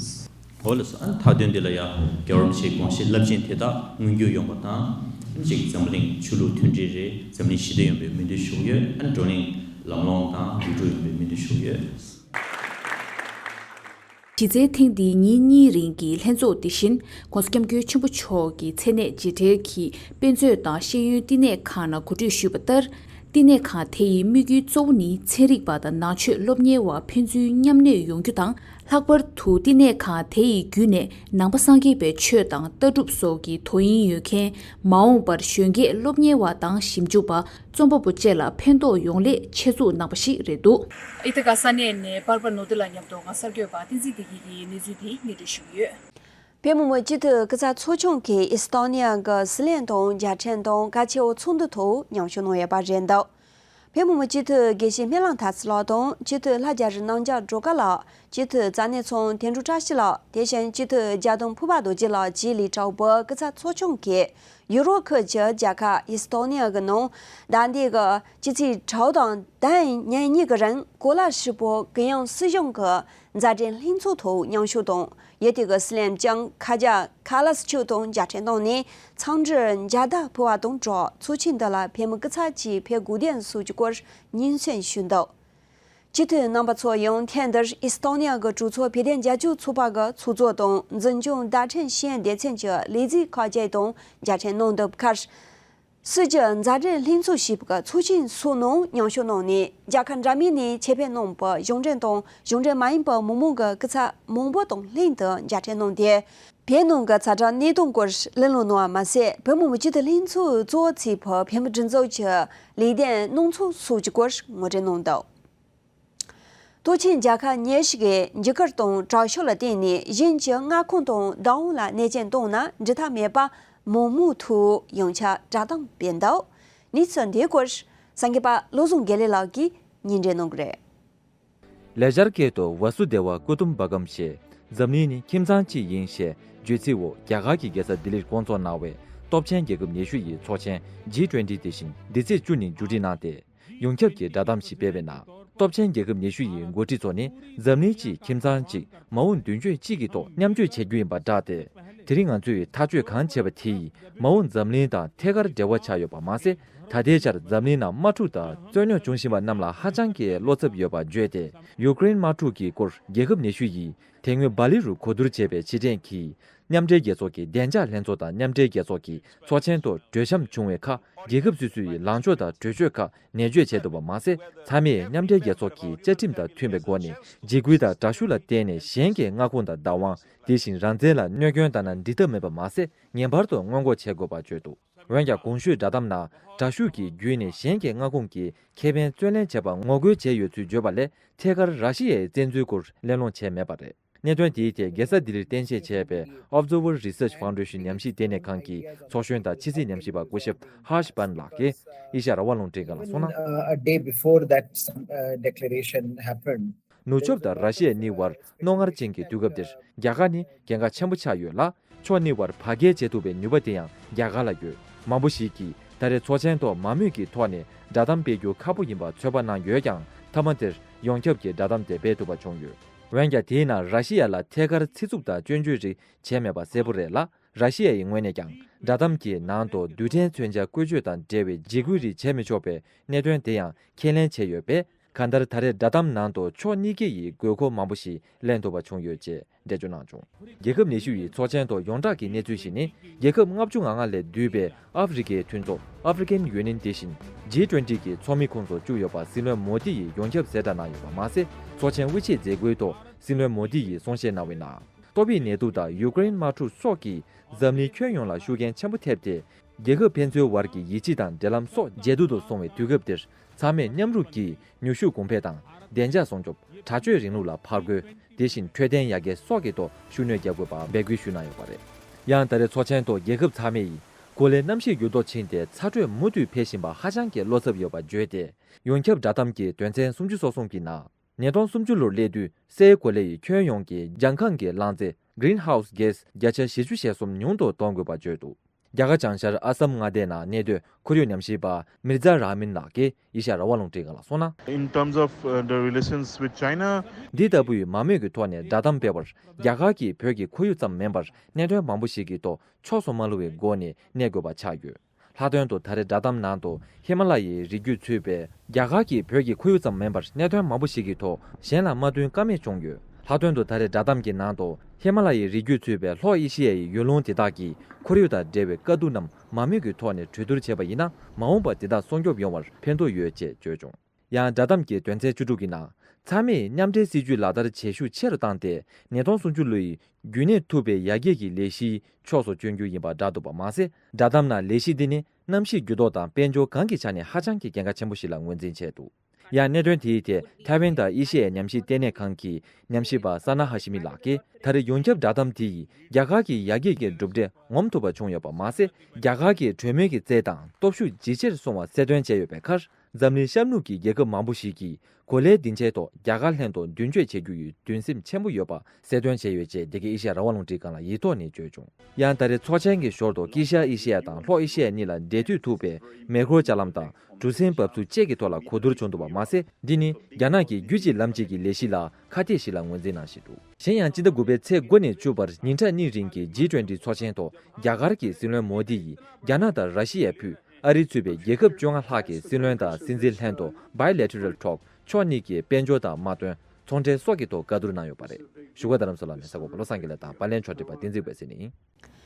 འོ་ལགས་སོ། ཨ་ནི་མཐའ་དོན་འདི་ལ་ཡང་རྒྱལ་བ་རིན་པོ་ཆེའི་དགོངས་བཞེད་རླབས་ཆེན་དེ་དག་མངོན་འགྱུར་ཡོང་བ་དང་། ཨ་ནི་ཅིག་འཛམ་བུ་གླིང་ཆོས་ལུགས་མཐུན་སྒྲིལ་རེད། འཛམ་གླིང་ཞི་བདེ་ཡོང་བའི་སྨོན་འདུན་ཞུ་གི་ཡོད། ཨ་ནི་བགྲོ་གླེང་ལམ་ལྷོང་དང་ལེགས་གྲུབ་ཡོང་བའི་སྨོན་འདུན་ཞུ་གི་ཡོད། གཞི་རྩའི་ཐེངས་འདིའི་ཉིན་གཉིས་རིང་གི་ལྷན་ཚོགས་དེ་བཞིན་༧གོང་ས་༧སྐྱབས་མགོན་ཆེན་པོ་མཆོག་གི་མཚན་གནས་རྗེས་དྲན་གྱི་དཔེ་མཛོད་དང་ཤེས་ཡོན་བསྟི་གནས་ཁང་ནང་གོ་སྒྲིག་ཞུས་པ་ལྟར། བསྟི་གནས་ཁང་དེ་ཡི་དམིགས་ཡུལ་གཙོ་བོ་ནི་ཚན་རིག་པ་དང་ནང་ཆོས་སློབ་གཉེར་བ་ཕན་ཚུན་མཉམ་གནས་ཡོང་རྒྱུ་དང་། ལྷག་པར་དུ་བསྟི་གནས་ཁང་དེ་ཡི་བརྒྱུད་ནས་ནང་པ་སངས་རྒྱས་པའི་ཆོས་དང་ལྟ་གྲུབ་སོགས་ཀྱི་དོ་དབྱིངས་ཡོད་མཁན་མ་འོངས་པར་གཞོན་སྐྱེས་སློབ་གཉེར་བ་དང་ཞིབ་འཇུག་པ། རྩོམ་པ་པོ་བཅས་ལ་ཕན་ཐོགས་ཡོང་སླད་ཆེད་འཛུགས་གནང་པ་ཞིག་རེད་འདུག་ཨི་ཐི་ཀ་ས་གནས་ནས་པར་པ་ནོར་བདེ་ལགས་མཉམ་དུ་ང་གསར་འགོད་པ་བསྟན་འཛིན་བདེ་སྐྱིད་ཀྱིས་གནས་ཚུལ་དེ་སྙན་སྒྲོན་ཞུ་གི་ཡོད། བོད་མི་མང་སྤྱི་འཐུས་སྐུ་ཚབ་ཚོགས་ཆུང་གིས་ཨི་སི་ཐོ་ནི་ཡ་གི་སྲིད་བློན་དང་མཇལ་འཕྲད་དང་གལ་ཆེ་བའི་ཚོགས་འདུ་ཐོག་མཉམ་ཞུགས་གནང་ཡོད་པ་རེད་འདུག་བོད་མི་མང་སྤྱི་འཐུས་དགེ་བཤེས་སྨན་གླིང་དར་ཚེ་ལགས་དང་སྤྱི་འཐུས་ལྷ་རྒྱ་རི་རྣམ་རྒྱལ་སྒྲོལ་དཀར་ལགས། སྤྱི་འཐུས་རྩ་གནས་ཚང་དོན་གྲུབ་བཀྲ་ཤིས་ལགས། དེ་བཞིན་སྤྱི་འཐུས་རྒྱ་ལྡོང་ཕུར་པ་རྡོ་རྗེ་ལགས་བཅས་ལས་གྲྭ་བ་སྐུ་ཚབ་ཚོགས་ཆུང་གིས་ཡུ་རོབ་ཁུལ་གྱི་རྒྱལ་ཁབ་ཨི་སི་ཐོ་ནི་ཡ་གི་ནང་ཟླ་འདིའི་གི་སྤྱི་ཚེས་དྲུག་དང་བདུན་ཉིན་གཉིས་ཀྱི་རིང་གོ་ལ་ཧྲིལ་པོ་གུ་ཡངས་སྲིད་གཞུང་གི་མཛད་འཕྲིན་ལྷན་ཚོགས་ཐོག་མཉམ་ཞུགས་དང་། ཡུལ་དེ་གི་སྲིད་བློན་ལྕམ་ཁ་ཇ་ཁ་ལ་སི་མཆོག་དང་མཇལ་འཕྲད་གནང་ནས་འཚམས་འདྲིར་མཇལ་དར་ཕུལ་བ་དང་སྦྲགས། ཚོགས་ཆེན་འདི་ལ་བོད་མི་སྐུ་ཚབ་ཀྱིས་ཕེབས་དགོས་དོན་སོགས་ཀྱི་སྐོར་སྙན་སེང་ཞུས་འདུག་སྤྱི་འཐུས་རྣམ་པ་ཚོ་ཡང་ཐེངས་འདིར་ཨི་སི་ཐོ་ནི་ཡ་གི་གྲོས་ཚོགས་བོད་དོན་རྒྱབ་སྐྱོར་ཚོགས་པ་གི་ཚོགས་གཙོ་དང་འཛིན་སྐྱོང་བརྡ་འཕྲིན་ཤེས་ཡོན་སྡེ་ཚན་གྱི་ལས་འཛིན་ཁག་བཅས་དང་མཇལ་འཕྲད་གནང་འདུག་ཁར། སྲིད་ཀྱི་མཛའ་འབྲེལ་ལྷན་ཚོགས་ཞེས་པའི་ཚོགས་ཆེན་སོགས་ནང་མཉམ་ཞུགས་གནང་ནས། རྒྱལ་ཁབ་འདྲ་མིན་ནས་ཆེད་ཕེབས་གནང་བའི་གཞུང་འབྲེལ་དང་གཞུང་འབྲེལ་མ་ཡིན་པའི་མི་མང་གི་སྐུ་ཚབ་མང་པོ་དང་ལྷན་དུ་མཇལ་འཕྲད་གནང་སྟེ། བོད་ནང་གི་ཚ་དྲོད་གནས་སྟངས་སྐོར་གླེང་སློང་གནང་བ་མ་ཟད། བོད་མི་མང་སྤྱི་འཐུས་ལྷན་ཚོགས་གཙོ་བོ་ཚོས་བོད་བོད་མི་སྒྲིག་འཛུགས་ཀྱི་ལས་དོན་གནང་ཕྱོགས་སོགས་ཀྱི་སྐོར་ངོ་སྤྲོད་གནང་འདུག་སྟོབས་ཆེན་རྒྱལ་ཁབ་ཉེར་བཞི་གིས་འཇིགས་སྐུལ་དང་དྲག་ཤུགས་ལ་བརྟེན་ནས་གཞན་གྱི་མངའ་ཁོངས་དང་བདག་དབང་ལ་གནོད་སྐྱོན་བཏང་ན་འགྲིག་ཐབས་མེད་པ་མང་མོས་ཐོག་ཡང་བསྐྱར་བསྒྲགས་གཏམ་སྤེལ་འདུག་གནས་ཚུལ་འདིའི་སྐོར་གསར་འགོད་པ་བློ་བཟང་དགེ་ལེགས་ལགས་ཀྱིས་སྙན་སྒྲོན་གནང་གི་རེད། ལེགས་སྦྱར་སྐད་དུ་ཝ་སུ་དེ་ཝ་ཀུ་ཏུམ་བ་ཀམ་ཞེས། འཛམ་གླིང་ནི་ཁྱིམ་ཚང་གཅིག་ཡིན་ཞེས་བརྗོད་ཚིག་འོག་རྒྱ་གར་གྱི་རྒྱལ་ས་ལྡི་ལིར་བསྐོང་ཚོགས་གནང་བའི་སྟོབས་ཆེན་རྒྱལ་ཁབ་ཉི་ཤུ་ཡི་ཚོགས་ཆེན་ཇི་ཊུ་ཝེན་ཊི་དེ་བཞིན་འདི་ཚེས་བཅུ་ནས་མཇུག་སྒྲིལ་གནང་སྟེ། ཡོངས་ཁྱབ་ཀྱི་བསྒྲགས་གཏམ་ཞིག་སྤེལ་བའི་ནང་། སྟོབས་ཆེན་རྒྱལ་ཁབ་ཉི་ཤུ་ཡི་འགོ་ཁྲིད་ཚོ་ནི་འཛམ་གླིང་གཅིག་ཁྱིམ་ཚང་གཅིག་མ་འོངས་མདུན་སྐྱོད་གཅིག་གི་ཐོག་མཉམ་སྤྱོད་བྱེད་རྒྱུ་ཡིན་པར་བསྒྲགས་ཏེ། དེ་རིང་ང་ཚོས་ཐག་གཅོད་གང་བྱས་པ་དེ་ཡིས་མ་འོངས་འཛམ་གླིང་དང་ཐད་ཀར་འབྲེལ་བ་ཆགས་ཡོད་པ་མ་ཟད། ད་ལྟའི་ཆར་འཛམ་གླིང་ནང་དམག་འཁྲུག་དང་རྩོད་རྙོག་བྱུང་བཞིན་པ་རྣམས་ལ་ཧ་ཅང་གི་བློ་འཚབ་ཡོད་པ་བརྗོད་དེ། ཡུ་ཀེ་རེན་དམག་འཁྲུག་གི་སྐོར་རྒྱལ་ཁབ་ཉི་ཤུ་ཡིས་དེ་སྔོན་སྦ་ལི་རུ་གོ་བསྡུར་བྱས་པའི་ཕྱིར་དྲན་གྱིས། མཉམ་འབྲེལ་རྒྱལ་ཚོགས་ཀྱི་བདེ་འཇགས་ལྷན་ཚོགས་དང་མཉམ་འབྲེལ་རྒྱལ་ཚོགས་ཀྱི་ཚོགས་ཆེན་ཐོག་གྲོས་འཆམ་བྱུང་བའི་ཁར། རྒྱལ་ཁབ་སོ་སོ་ཡི་ལངས་ཕྱོགས་དང་གྲོས་ཆོད་ཁག་ནན་བརྗོད་བྱས་འདུག་པ་མ་ཟད། ཚང་མས་མཉམ་འབྲེལ་རྒྱལ་ཚོགས་ཀྱི་བཅའ་ཁྲིམས་དང་མཐུན་པའི་སྒོ་ནས་འཇིགས་སྐུལ་དང་དྲག་ཤུགས་ལ་བརྟེན་ནས་གཞན་གྱི་མངའ་ཁོངས་དང་བདག་དབང་། དེ་བཞིན་རང་བཙན་ལ་གནོད་སྐྱོན་བཏང་ན་འགྲིག་ཐབས་མེད་པ་མ་ཟད། ངེས་པར་དུ་སྔོན་འགོག་བྱེད་དགོས་པ་བརྗོད་འདུག་འོན་ཀྱང་། གོང་ཞུས་བསྒྲགས་གཏམ་ནང་དྲག་ཤུགས་ཀྱི་བརྒྱུད་ནས་གཞན་གྱི་མངའ་ཁོངས་ཀྱི་ཁེ་ཕན་རྩོད་ལེན་བྱས་པར་ངོ་རྒོལ་བྱས་ཡོད་ཚུལ་བརྗོད་པ་ལས། ཐད་ཀར་ར་ཤི་ཡའི་བཙན་འཛུལ་སྐོར་གླེང་སློང་བྱས་མེད་པ་རེད། གནད་དོན་དེའི་ཐད་རྒྱལ་ས་ལྡི་ལིར་རྟེན་གཞི་བྱས་པའི་Observer Research Foundation ཉམས་ཞིབ་ལྟེ་གནས་ཁང་གི་ཚོགས་གཞོན་དང་ཕྱི་སྲིད་ཉམས་ཞིབ་པ་སྐུ་ཞབས་ཧར་ཤ་པན་ལགས་ཀྱིས་ཨེ་ཤ་ཡ་རང་དབང་རླུང་འཕྲིན་ཁང་ལ་གསུངས་ན། Even, uh, a day before that, some, uh, declaration happened. ནུབ་ཕྱོགས་དང་ར་ཤི་ཡ་གཉིས་བར་རྣོ་ངར་ཅན་གྱི་དུས་སྐབས་འདིར། རྒྱ་གར་ནི་གལ་འགངས་ཆེན་པོ་ཆགས་ཡོད་ལ། ཕྱོགས་གཉིས་བར་བར་བརྒལ་བྱེད་ཐུབ་པའི་ནུས་པ་དེ་ཡང་རྒྱ་གར་ལ་ཡོད། མང་པོ་ཞིག་གིས་ད་རེས་ཚོགས་ཆེན་ཐོག་མང་མོས་ཀྱི་ཐོག་ནས་བསྒྲགས་གཏམ་སྤེལ་རྒྱུ་ཁག་པོ་ཡིན་པ་ཚོད་དཔག་གནང་ཡོད་ཀྱང་། མཐའ་མ་དེར་ཡོངས་ཁྱབ་ཀྱི་བསྒྲགས་གཏམ་དེ་སྤེལ་ཐུབ་པ་བྱུང་ཡོད། འོན་ཀྱང་། དེའི་ནང་ར་ཤི་ཡ་ལ་ཐད་ཀར་ཚེ་སྲོག་དང་སྐྱོན་བརྗོད་རིགས་བྱས་མེད་པ་གསལ་པོ་རེད་ལ། ར་ཤི་ཡ་ཡི་ངོས་ནས་ཀྱང་། བསྒྲགས་གཏམ་གྱི་ནང་དུ་རྡུལ་ཕྲན་མཚོན་ཆ་བཀོལ་སྤྱོད་དང་འབྲེལ་བའི་འཇིགས་སྐུལ་རིགས་བྱས་མི་ཆོག་པའི་གནད་དོན་དེ་ཡང་ཁས་ལེན་བྱས་ཡོད་པས། གང་ལྟར། ད་རེས་བསྒྲགས་གཏམ་ནང་དུ་ཕྱོགས་གཉིས་ཀ་ཡིས་དགོས་མཁོ་མང་པོ་ཞིག་ལེན་ཐུབ་པ་བྱུང་ཡོད་ཅེས་འགྲེལ་བརྗོད་གནང་བྱུང་། རྒྱལ་ཁབ་ཉི་ཤུ་ཡི་ཚོགས་ཆེན་ཐོག་ཡོངས་གྲགས་ཀྱི་གནས་ཚུལ་ཞིག་ནི། རྒྱལ་ཁབ་ལྔ་བཅུ་ང་ལྔ་ལས་བསྡུས་པའི་ཨ་ཧྥེ་རི་ཁའི་མཐུན་ཚོགས་African Union དེ་བཞིན་ཇི་ཊུ་ཝེན་ཊི་གི་ཚོགས་མི་ཁོངས་སུ་བཅུག་ཡོད་པ་སྲིད་བློན་མོ་དི་ཡིས་ཡོངས་ཁྱབ་གསལ་བསྒྲགས་གནང་ཡོད་པ་མ་ཟད། ཚོགས་ཆེན་དབུ་འབྱེད་མཛད་སྒོའི་ཐོག་སྲིད་བློན་མོ་དི་ཡིས་གསུང་བཤད་གནང་བའི་ནང་། ཏོག་དབྱིབས་ནད་དུག་དང་ཡུ་ཀེ་རེན་དམག་འཁྲུག་སོགས་ཀྱིས་འཛམ་གླིང་ཁྱོན་ཡོངས་ལ་ཤུགས་རྐྱེན་ཆེན་པོ་ཐེབས་ཏེ། རྒྱལ་ཁབ་ཕན་ཚུན་བར་གྱི་ཡིད་ཆེས་དང་འབྲེལ་ལམ་སོགས་ཇེ་སྡུག་ཏུ་སོང་བའི་དུས་སྐབས་འདིར། ཚང་མས་མཉམ་རུབ་ཀྱིས་ནུས་ཤུགས་གོང་འཕེལ་དང་བདེ་འཇགས་སྲུང་སྐྱོབ། དྲག་སྤྱོད་རིང་ལུགས་ལ་ཕར་རྒོལ། དེ་བཞིན་འཕྲོད་བསྟེན་ཡར་རྒྱས་སོགས་ཀྱི་ཐོག་ཤུགས་སྣོན་རྒྱག་དགོས་པ་འབོད་སྐུལ་ཞུས་གནང་ཡོད་པ་རེད། ཡང་ད་རེས་ཚོགས་ཆེན་ཐོག་རྒྱལ་ཁབ་ཚང་མས་གོ་ལའི་གནམ་གཤིས་འགྱུར་ལྡོག་ཕྱིན་ཏེ་ཚ་དྲོད་མུ་མཐུད་འཕེལ་བཞིན་པ་ཧ་ཅང་གི་བློ་འཚབ་ཡོད་པ་བརྗོད་དེ། ཡོངས་ཁྱབ་བསྒྲགས་གཏམ་གྱི་དོན་ཚན་སུམ་ཅུ་སོ་གསུམ་གྱི་ནང་། ཉིས་སྟོང་སུམ་ཅུ་ལོར་སླེབས་དུས་སའི་གོ་ལའི་ཁྱོན་ཡོངས་ཀྱི་ལྗང་ཁང་གི་རླངས་རྫས་Greenhouse Gas བརྒྱ་ཆ་བཞི་བཅུ་ཞེ་གསུམ་ཉུང་དུ་གཏོང་དགོས་པ་བརྗོད་འདུག་རྒྱ་གར་བྱང་ཤར་ཨ་སམ་མངའ་སྡེའི་ནང་གནས་སྡོད་ཁོར་ཡུག་ཉམས་ཞིབ་པ་མིར་ཛ་ར་མིན་ལགས་ཀྱིས་ཨེ་ཤ་ཡ་རང་དབང་རླུང་འཕྲིན་ཁང་ལ་གསུངས་ན། In terms of, uh, the relations with China, འདི་ལྟ་བུའི་མང་མོས་ཀྱི་ཐོག་ནས་བསྒྲགས་གཏམ་སྤེལ་བར། རྒྱ་གར་གྱིས་བོད་ཀྱི་ཁོར་ཡུག་ཙམ་མིན་པར་གནད་དོན་མང་པོ་ཞིག་གི་ཐོག་ཕྱོགས་སུ་མ་ལྷུང་བའི་སྒོ་ནས་གནས་དགོས་པ་ཆགས་ཡོད། ལྷག་དོན་དུ་ད་རེས་བསྒྲགས་གཏམ་ནང་དུ་ཧི་མ་ལ་ཡའི་རི་རྒྱུད་ཚུད་པའི། རྒྱ་གར་གྱིས་བོད་ཀྱི་ཁོར་ཡུག་ཙམ་མིན་པར་གནད་དོན་མང་པོ་ཞིག་གི་ཐོག་གཞན་ལ་མ་བསྟུན་ཀ་མེད་བྱུང་ཡོད། ལྷག་དོན་དུ་ད་རེས་བསྒྲགས་གཏམ་གྱི་ནང་དུ་ཧི་མ་ལ་ཡའི་རི་རྒྱུད་ཚུད་པའི་ལྷོ་ཨེ་ཤེ་ཡའི་ཡུལ་ལུང་དེ་དག་གིས་ཁོར་ཡུག་དང་འབྲེལ་བའི་དཀའ་སྡུག་རྣམས་མང་མོས་ཀྱི་ཐོག་ནས་གྲོས་བསྡུར་བྱས་པ་ཡིན་ན། མ་འོངས་པར་དེ་དག་སྲུང་སྐྱོབ་ཡོང་བར་ཕན་ཐོགས་ཡོད་ཅེས་བརྗོད་བྱུང་། ཡང་བསྒྲགས་གཏམ་གྱི་དོན་ཚན་བཅུ་དྲུག་གི་ནང་། ཚང་མས་མཉམ་འབྲེལ་སྲིད་ཇུས་ལག་བསྟར་བྱེད་ཤུགས་ཆེ་རུ་བཏང་སྟེ། ཉིས་སྟོང་སུམ་ཅུ་ལོའི་རྒྱུན་གནས་ཐུབ་པའི་ཡར་རྒྱས་ཀྱི་ལས་གཞིའི་ཕྱོགས་སུ་བསྐྱོད་རྒྱུ་ཡིན་པ་བསྒྲགས་འདུག་པ་མ་ཟད། བསྒྲགས་གཏམ་ནང་ལས་གཞི་འདི་ནི་གནམ་གཤིས་འགྱུར་ལྡོག་དང་དཔལ་འབྱོར་གང་གི་ཆ་ནས་ཧ་ཅང་གི་གལ་འགངས་ཆེན་པོ་ཞིག་ལ་ངོས་འཛིན་བྱས་འདུག་ཡང་གནད་དོན་དེའི་ཐད་ཐའེ་ཝན་དང་ཨེ་ཤེ་ཡའི་ཉམས་ཞིབ་ལྟེ་གནས་ཁང་གི་ཉམས་ཞིབ་པ་ས་ན་ཧ་ཤི་མི་ལགས་ཀྱིས། ད་རེས་ཡོངས་ཁྱབ་བསྒྲགས་གཏམ་དེ་ཡིས་རྒྱ་གར་གྱི་ཡར་རྒྱས་ཀྱི་གྲུབ་འབྲས་ངོམ་ཐུབ་པ་བྱུང་ཡོད་པ་མ་ཟད། རྒྱ་གར་གྱི་གྲོས་མོལ་གྱི་རྩལ་དང་སྟོབས་ཤུགས་ཇེ་ཆེར་སོང་བ་གསལ་སྟོན་བྱས་ཡོད་པའི་ཁར། འཛམ་གླིང་ཤར་ནུབ་ཀྱི་རྒྱལ་ཁབ་མང་པོ་ཞིག་གིས་གོ་ལའི་སྡིངས་ཆའི་ཐོག་རྒྱ་གར་ལྷན་དུ་མདུན་སྐྱོད་བྱེད་རྒྱུ་ཡི་འདུན་སེམས་ཆེན་པོ་ཡོད་པ་གསལ་སྟོན་བྱས་ཡོད་ཅེས་འདི་གའི་ཨེ་ཤ་ཡ་རང་དབང་རླུང་འཕྲིན་ཁང་ལ་ཡིག་ཐོག་ནས་བརྗོད་བྱུང་། ཡང་ད་རེས་ཚོགས་ཆེན་གྱི་ཞོར་དུ་དཀྱིལ་ཤར་ཨེ་ཤེ་ཡ་དང་ལྷོ་ཨེ་ཤེ་ཡ་གཉིས་ལ་འབྲེལ་མཐུད་ཐུབ་པའི་མེ་འཁོར་ལྕགས་ལམ་དང་གྲུ་གཟིངས་འབབ་ཚུགས་བཅས་ཀྱི་ཐོག་ལ་གོ་བསྡུར་བྱུང་འདུག་པ་མ་ཟད། འདི་ནི་རྒྱ་ནག་གི་རྒྱུད་གཅིག་ལམ་གཅིག་གི་ལས་གཞི་ལ་ཁ་གཏད་ཞིག་ལ་ངོས་འཛིན་གནང་བཞིན་འདུག་གཞན་ཡང་སྤྱི་ཟླ་དགུ་པའི་ཚེས་དགུ་ནས་བཅུ་བར་ཉིན་གྲངས་གཉིས་རིང་གི་ཇི་ཊུ་ཝེན་ཊི་ཚོགས་ཆེན་ཐོག་རྒྱ་གར་གྱི་སྲིད་བློན་མོ་དི་ཡིས་རྒྱ་ནག་དང་ར་ཤི་ཡ་ཕུད། ཨ་རི་ཚུད་པའི་རྒྱལ་ཁབ་བཅོ་ལྔ་ལྷག་གི་སྲིད་བློན་དང་སྲིད་འཛིན་ལྷན་དུ་Bilateral Talk ཕྱོགས་གཉིས་ཀྱི་དཔལ་འབྱོར་དང་དམག་དོན། ཚོང་འབྲེལ་སོགས་ཀྱི་ཐོག་བཀའ་བསྡུར་གནང་ཡོད་པ་རེད། བཞུགས་སྒར་རྡ་རམ་ས་ལ་ནས་གསར་འགོད་པ་བློ་བཟང་དགེ་ལེགས་དང་པར་ལེན་ཕྱོགས་སྒྲིག་པ་བསྟན་འཛིན་འོད་ཟེར་ནས་ཡིན།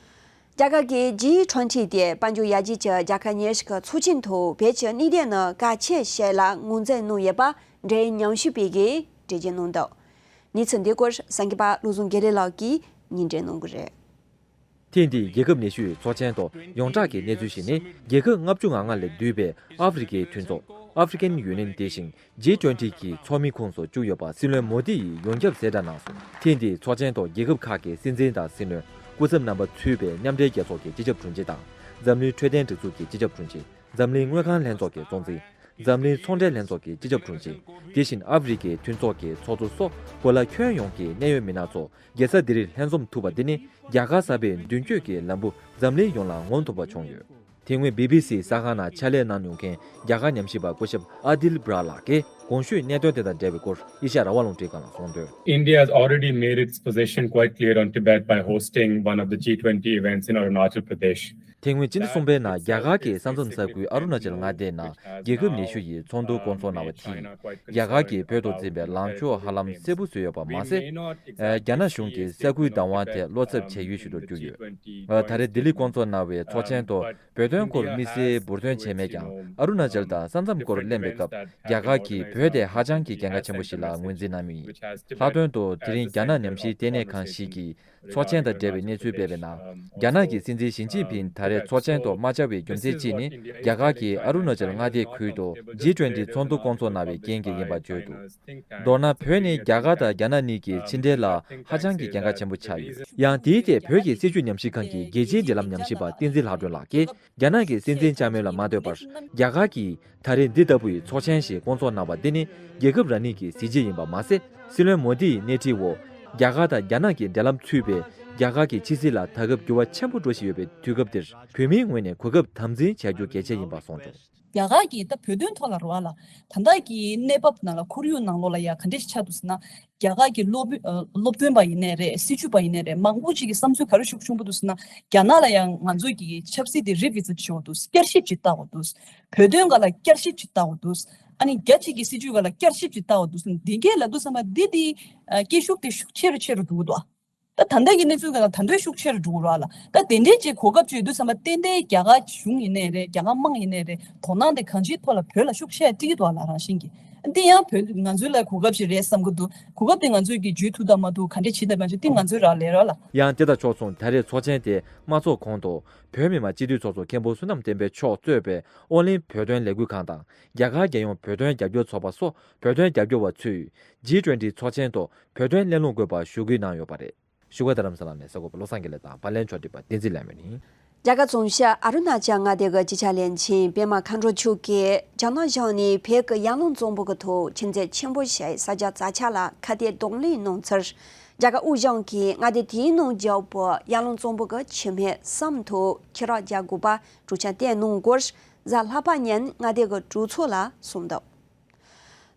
རྒྱ་གར་གྱི་ཇི་ཊུ་ཝེན་ཊི་དེ་དཔལ་འབྱོར་ཡར་རྒྱས་ཀྱི་རྒྱལ་ཁབ་ཉེར་བཞི་གི་ཚོགས་ཆེན་ཐོག་བོད་ཀྱི་གནད་དོན་ནི་གལ་ཆེ་ཞིག་ལ་ངོས་འཛིན་གནང་ཡོད་པ་འབྲེལ་ཡོད་ཉམས་ཞིབ་པས་འགྲེལ་བརྗོད་གནང་འདུག་གནས་ཚུལ་འདི་སྐོར་གསར་འགོད་པ་བློ་བཟང་དགེ་ལེགས་ལགས་ཀྱིས་སྙན་སྒྲོན་གནང་གི་རེད། ཐེངས་འདིའི་རྒྱལ་ཁབ་ཉི་ཤུའི་ཚོགས་ཆེན་ཐོག་ཡོངས་གྲགས་ཀྱི་གནས་ཚུལ་ཞིག་ནི། རྒྱལ་ཁབ་ལྔ་བཅུ་ང་ལྔ་ལས་བསྡུས་པའི་ཨ་ཧྥེ་རི་ཁའི་མཐུན་ཚོགས་African Union དེ་བཞིན་ཇི་ཊུ་ཝེན་ཊི་གི་ཚོགས་མི་ཁོངས་སུ་བཅུག་ཡོད་པ་སྲིད་བློན་མོ་དི་ཡིས་ཡོངས་ཁྱབ་གསལ་བསྒྲགས་གནང་སོང་། ཐེངས་འདིའི་ཚོགས་ཆེན་ཐོག་རྒྱལ་ཁབ་ཁག་གི་སྲིད་འཛིན་དང་སྲིད་བློན། སྐུ་ཚབ་རྣམ་པ་ཚུད་པའི་མཉམ་འབྲེལ་རྒྱལ་ཚོགས་ཀྱི་སྤྱི་ཁྱབ་དྲུང་ཆེ་དང་། འཛམ་གླིང་འཕྲོད་བསྟེན་སྒྲིག་འཛུགས་ཀྱི་སྤྱི་ཁྱབ་དྲུང་ཆེ། འཛམ་གླིང་དངུལ་ཁང་ལྷན་ཚོགས་ཀྱི་གཙོ་འཛིན། འཛམ་གླིང་ཚོང་འབྲེལ་ལྷན་ཚོགས་ཀྱི་སྤྱི་ཁྱབ་དྲུང་ཆེ། དེ་བཞིན་ཨ་ཧྥེ་རི་ཁའི་མཐུན་ཚོགས་ཀྱི་ཚོགས་གཙོ་སོགས་གོ་ལ་ཁྱོན་ཡོངས་ཀྱི་གནད་ཡོད་མི་སྣ་ཚོ་རྒྱལ་ས་ལྡི་ལིར་ལྷན་འཛོམས་ཐུབ་པ་འདི་ནི་རྒྱ་གར་གསར་པའི་མདུན་སྐྱོད་ཀྱི་ལམ་བུ་འཛམ་གླིང་ཡོངས་ལ་ངོམ་ཐུབ་པ་བྱུང་ཡོད། དེ་སྔོན་བི་བི་སི་གསར་ཁང་ནང་ཕྱག་ལས་གནང་མྱོང་མཁན་རྒྱ་གར་ཉམས་ཞིབ་པ་སྐུ་ཞབས་ཨ་དིལ་བྷྲ་ལགས་ཀྱིས་གོང་ཞུས་གནད་དོན་དེ་དང་འབྲེལ་བའི་སྐོར་ཨེ་ཤ་ཡ་རང་དབང་རླུང་འཕྲིན་ཁང་ལ་གསུངས་དོན། India has already made its position quite clear on Tibet by hosting one of the G twenty events in Arunachal Pradesh. དེ་སྔོན་སྤྱི་ཟླ་གསུམ་པའི་ནང་རྒྱ་གར་གྱི་ས་མཚམས་ས་ཁུལ་ཨ་རུ་ན་ཅལ་མངའ་སྡེའི་ནང་རྒྱལ་ཁབ་ཉི་ཤུ་ཡི་ཚོགས་འདུ་བསྐོང་ཚོགས་གནང་བ་དེས། རྒྱ་གར་གྱིས་བོད་དུ་འཛིན་པའི་ལངས་ཕྱོགས་ཧ་ལམ་གསལ་པོ་བཟོས་ཡོད་པ་མ་ཟད། རྒྱ་ནག་གཞུང་གིས་ས་ཁུལ་བདག་དབང་དེ་བློ་འཚབ་བྱ་ཡུལ་ཞིག་ཏུ་གྱུར་ཡོད། ད་རེས་ལྡི་ལི་བསྐོང་ཚོགས་གནང་བའི་ཚོགས་ཆེན་ཐོག་བོད་དོན་སྐོར་དམིགས་བསལ་འབུར་འདོན་བྱས་མེད་ཀྱང་། ཨ་རུ་ན་ཅལ་དང་ས་མཚམས་སྐོར་གླེང་བའི་སྐབས། རྒྱ་གར་གྱིས་བོད་དེ་ཧ་ཅང་གི་གལ་འགངས་ཆེན་པོ་ཞིག་ལ་ངོས་འཛིན་གནང་མུས་ཡིན། ལྷག་དོན་དུ་དེ་རིང་རྒྱ་ནག་ཉམས་ཞིབ་ལྟེ་གནས་ཁང་ཞིག་གིས། ཚོགས་ཆེན་དང་འབྲེལ་བའི་གནས་ཚུལ་སྤེལ་བའི་ནང་། རྒྱ་ནག་གི་སྲིད་འཛིན་ཞི་ཅིན་ཕིང་ད་རེས་ཚོགས་ཆེན་ཐོག་མ་བཅར་བའི་རྒྱུ་མཚན་གཅིག་ནི། རྒྱ་གར་གྱིས་ཨ་རུ་ན་ཅལ་མངའ་སྡེའི་ཁུལ་དུ་ཇི་ཊུ་ཝེན་ཊི་ཚོགས་འདུ་བསྐོང་ཚོགས་གནང་བའི་རྐྱེན་གྱིས་ཡིན་པར་བརྗོད་འདུག་མདོར་ན། བོད་ནི་རྒྱ་གར་དང་རྒྱ་ནག་གཉིས་ཀྱི་ཕྱི་འབྲེལ་ལ་ཧ་ཅང་གི་གལ་འགངས་ཆེན་པོ་ཆགས་ཡོད། ཡང་དེའི་ཐད་བོད་ཀྱི་སྲིད་བྱུས་ཉམས་ཞིབ་ཁང་གི་རྒྱལ་སྤྱིའི་འབྲེལ་ལམ་ཉམས་ཞིབ་པ་བསྟན་འཛིན་ལྷ་སྒྲོན་ལགས་ཀྱིས། རྒྱ་ནག་གི་སྲིད་འཛིན་བཅའ་མོལ་ལ་མ་ལྟོས་པར། རྒྱ་གར་གྱིས་ད་རེས་འདི་ལྟ་བུའི་ཚོགས་ཆེན་ཞིག་བསྐོང་ཚོགས་གནང་བ་འདི་ནི། རྒྱལ་ཁབ་རང་ཉིད་ཀྱི་གཟི་བརྗིད་ཡིན་པ་མ་ཟད། སྲིད་བློན་མོ་དི་ཡི་སྣེ་ཁྲིད་འོག་རྒྱ་གར་དང་རྒྱ་ནག་གི་འབྲེལ་ལམ་ཚུད་པའི། རྒྱ་གར་གྱི་ཕྱི་སྲིད་ལ་ད་སྐབས་འགྱུར་བ་ཆེན་པོ་འགྲོ་བཞིན་ཡོད་པའི་དུས་སྐབས་འདིར། བོད་མིའི་ངོས་ནས་གོ་སྐབས་དམ་འཛིན་བྱ་རྒྱུ་གལ་ཆེ་ཡིན་པ་གསུངས་འདུག་རྒྱ་གར་གྱིས་ད་བོད་དོན་ཐོག་ལ་རེད་བ་ལ། ད་ལྟ་གི་གནས་བབ་ནང་ལ་ཁོར་ཡུག་ནང་ལོགས་ལ་ཡ་ག་འདྲ་ཞིག་ཆགས་འདུག་ཟེར་ན། རྒྱ་གར་གྱི་སློབ་དཔོན་ཨ། སློབ་སྟོན་པ་ཡིན་ནའི་རེད། སྲིད་བྱུས་པ་ཡིན་ནའི་རེད། མང་པོ་ཅིག་གི་བསམ་ཚུལ་ག་རེ་ཤུགས་ཆེན་པོ་འདུག་ཟེར་ན། རྒྱ་ནག་ལ་ཡང་ང་ཚོས་ཀྱི་ཆབ་སྲིད་དེ་རི་བི་ཛིཊ་བྱེད་དགོས་འདུག་བསྐྱར་ཞིབ་ཅིག་བལྟ་དགོས་འདུག་བོད་དོན་སྒང་ལ་བསྐྱར་ཞིབ་ཅིག་བལྟ་དགོས་འདུག་ཨ་ནི་རྒྱ་ཆེ་གི་སྲིད་བྱུས་སྒང་ལ་བསྐྱར་ཞིབ་ཅིག་བལྟ་དགོས་འདུག་ཟེར་ན། འདི་གས་ལབ་དུས་ཙམ་པ་འདི་དེ་ཨ། སྐད་ཤུགས་དེ་ཤུགས་ཆེ་རུ་ཆེ་རུ་འགྲོ་གི་འདུག་ཨ། ད་ད་ལྟ་གི་གནས་ཚུལ་སྒང་ལ་ད་དུང་ཤུགས་ཆེ་རུ་འགྲོ་གི་རེད་བ་ལ། ད་དེ་འདྲའི་ཅིག་གོ་སྐབས་ཅིག་ཡོད་དུས་ཙམ་པ་ཏན་ཏན་རྒྱ་གར་གཞུང་ཡིན་ནའི་རེད། རྒྱ་གར་དམངས་ཡིན་ནའི་རེད། དོ་སྣང་དེ་གང་ཅིའི་ཐོག་ལ་བོད་ལ་ཤུགས་ཆེ་སྤྲད་ཀྱི་འདུག་ཨ་ལ། རང་བཞིན་གྱིས་འདི་ཡང་བོད་ང་ཚོའི་ལ་གོ་སྐབས་ཤིག་རེད་བསམ་གྱི་འདུག་གོ་སྐབས་དེ་ང་ཚོས་ཀྱི་བརྒྱུད་ཐུབ་དང་མ་ཐུབ། ག་འདྲས་བྱེད་དང་མ་བྱེད་དེ་ང་ཚོའི་རག་ལས་ར་ལ། ཡང་དེ་དང་ཕྱོགས་མཚུངས། ད་རེས་ཚོགས་ཆེན་དེ་མ་ཚོགས་གོང་དུ། བོད་མི་མང་སྤྱི་འཐུས་ཚོགས་གཙོ་མཁན་པོ་བསོད་ནམས་བསྟན་འཕེལ་མཆོག་གཙོས་པའི་ཨོ་གླིང་བོད་དོན་ལས་འགུལ་ཁང་དང་། རྒྱ་གར་རྒྱལ་ཡོངས་བོད་དོན་རྒྱབ་སྐྱོར་ཚོགས་པ་སོགས་བོད་དོན་རྒྱབ་སྐྱོར་བ་ཚོས་ཇི་ཊུ་ཝེན་ཊི་ཚོགས་ཆེན་ཐོག་བོད་དོན་གླེང་སློང་དགོས་པར་ཞུ་སྐུལ་གནང་ཡོད་པ་རེད། བཞུགས་སྒར་རྡ་རམ་ས་ལ་ནས་གསར་འགོད་པ་བློ་བཟང་དགེ་ལེགས་དང་པར་ལེན་ཕྱོགས་སྒྲིག་པ་བསྟན་འཛིན་ལས་མོན་ཡིན། རྒྱ་གར་རྫོང་ཤར་ཨ་རུ་ན་ཅལ་མངའ་སྡེ་གི་སྤྱི་ཁྱབ་བློན་ཆེན་པད་མ་མཁའ་འགྲོ་མཆོག་གིས་རྒྱ་ནག་གཞུང་ནས་བོད་ཀྱི་ཡར་ཀླུང་གཙང་པོ་གི་ཐོག་ཆུ་མཛོད་ཆེན་པོ་ཞིག་གསར་རྒྱག་རྩ་ཆེ་ལ་ཁ་གཏད་གདོང་ལེན་གནང་ཚུལ། རྒྱ་གར་དབུས་གཞུང་གིས་མངའ་སྡེ་དེའི་ནང་འཇོག་པའི་ཡར་ཀླུང་གཙང་པོ་གི་ཆུ་སྨད་གསུམ་ཐོག་ཆུ་རགས་རྒྱག་དགོས་པ་གྲོས་འཆར་བཏོན་གནང་སྐོར། གཟའ་ལྷག་པ་ཉིན་མངའ་སྡེ་གི་གྲོས་ཚོགས་ལ་གསུངས་འདུག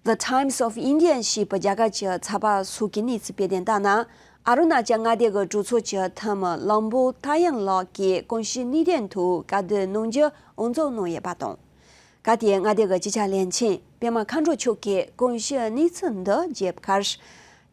The Times of India ཞེས་པའི་རྒྱ་གར་གྱི་ཚགས་པར་སོགས་ཀྱིས་གནས་ཚུལ་སྤེལ་དོན་ལྟར་ན། ཨ་རུ་ན་ཅལ་མངའ་སྡེ་གི་གྲོས་ཚོགས་ཀྱི་འཐུས་མི་ལམ་བོ་ཐ་ཡང་ལགས་ཀྱིས་གོང་ཞུས་གནད་དོན་ཐོག་བཀའ་བསྡུར་གནང་རྒྱུ་འོས་འཚམ་གནང་ཡོད་པ་དང་། གལ་ཏེ་མངའ་སྡེ་གི་སྤྱི་ཁྱབ་བློན་ཆེན་པད་མ་མཁའ་འགྲོ་མཆོག་གིས་གོང་ཞུས་གནས་ཚུལ་འདི་བརྗོད་ཁར།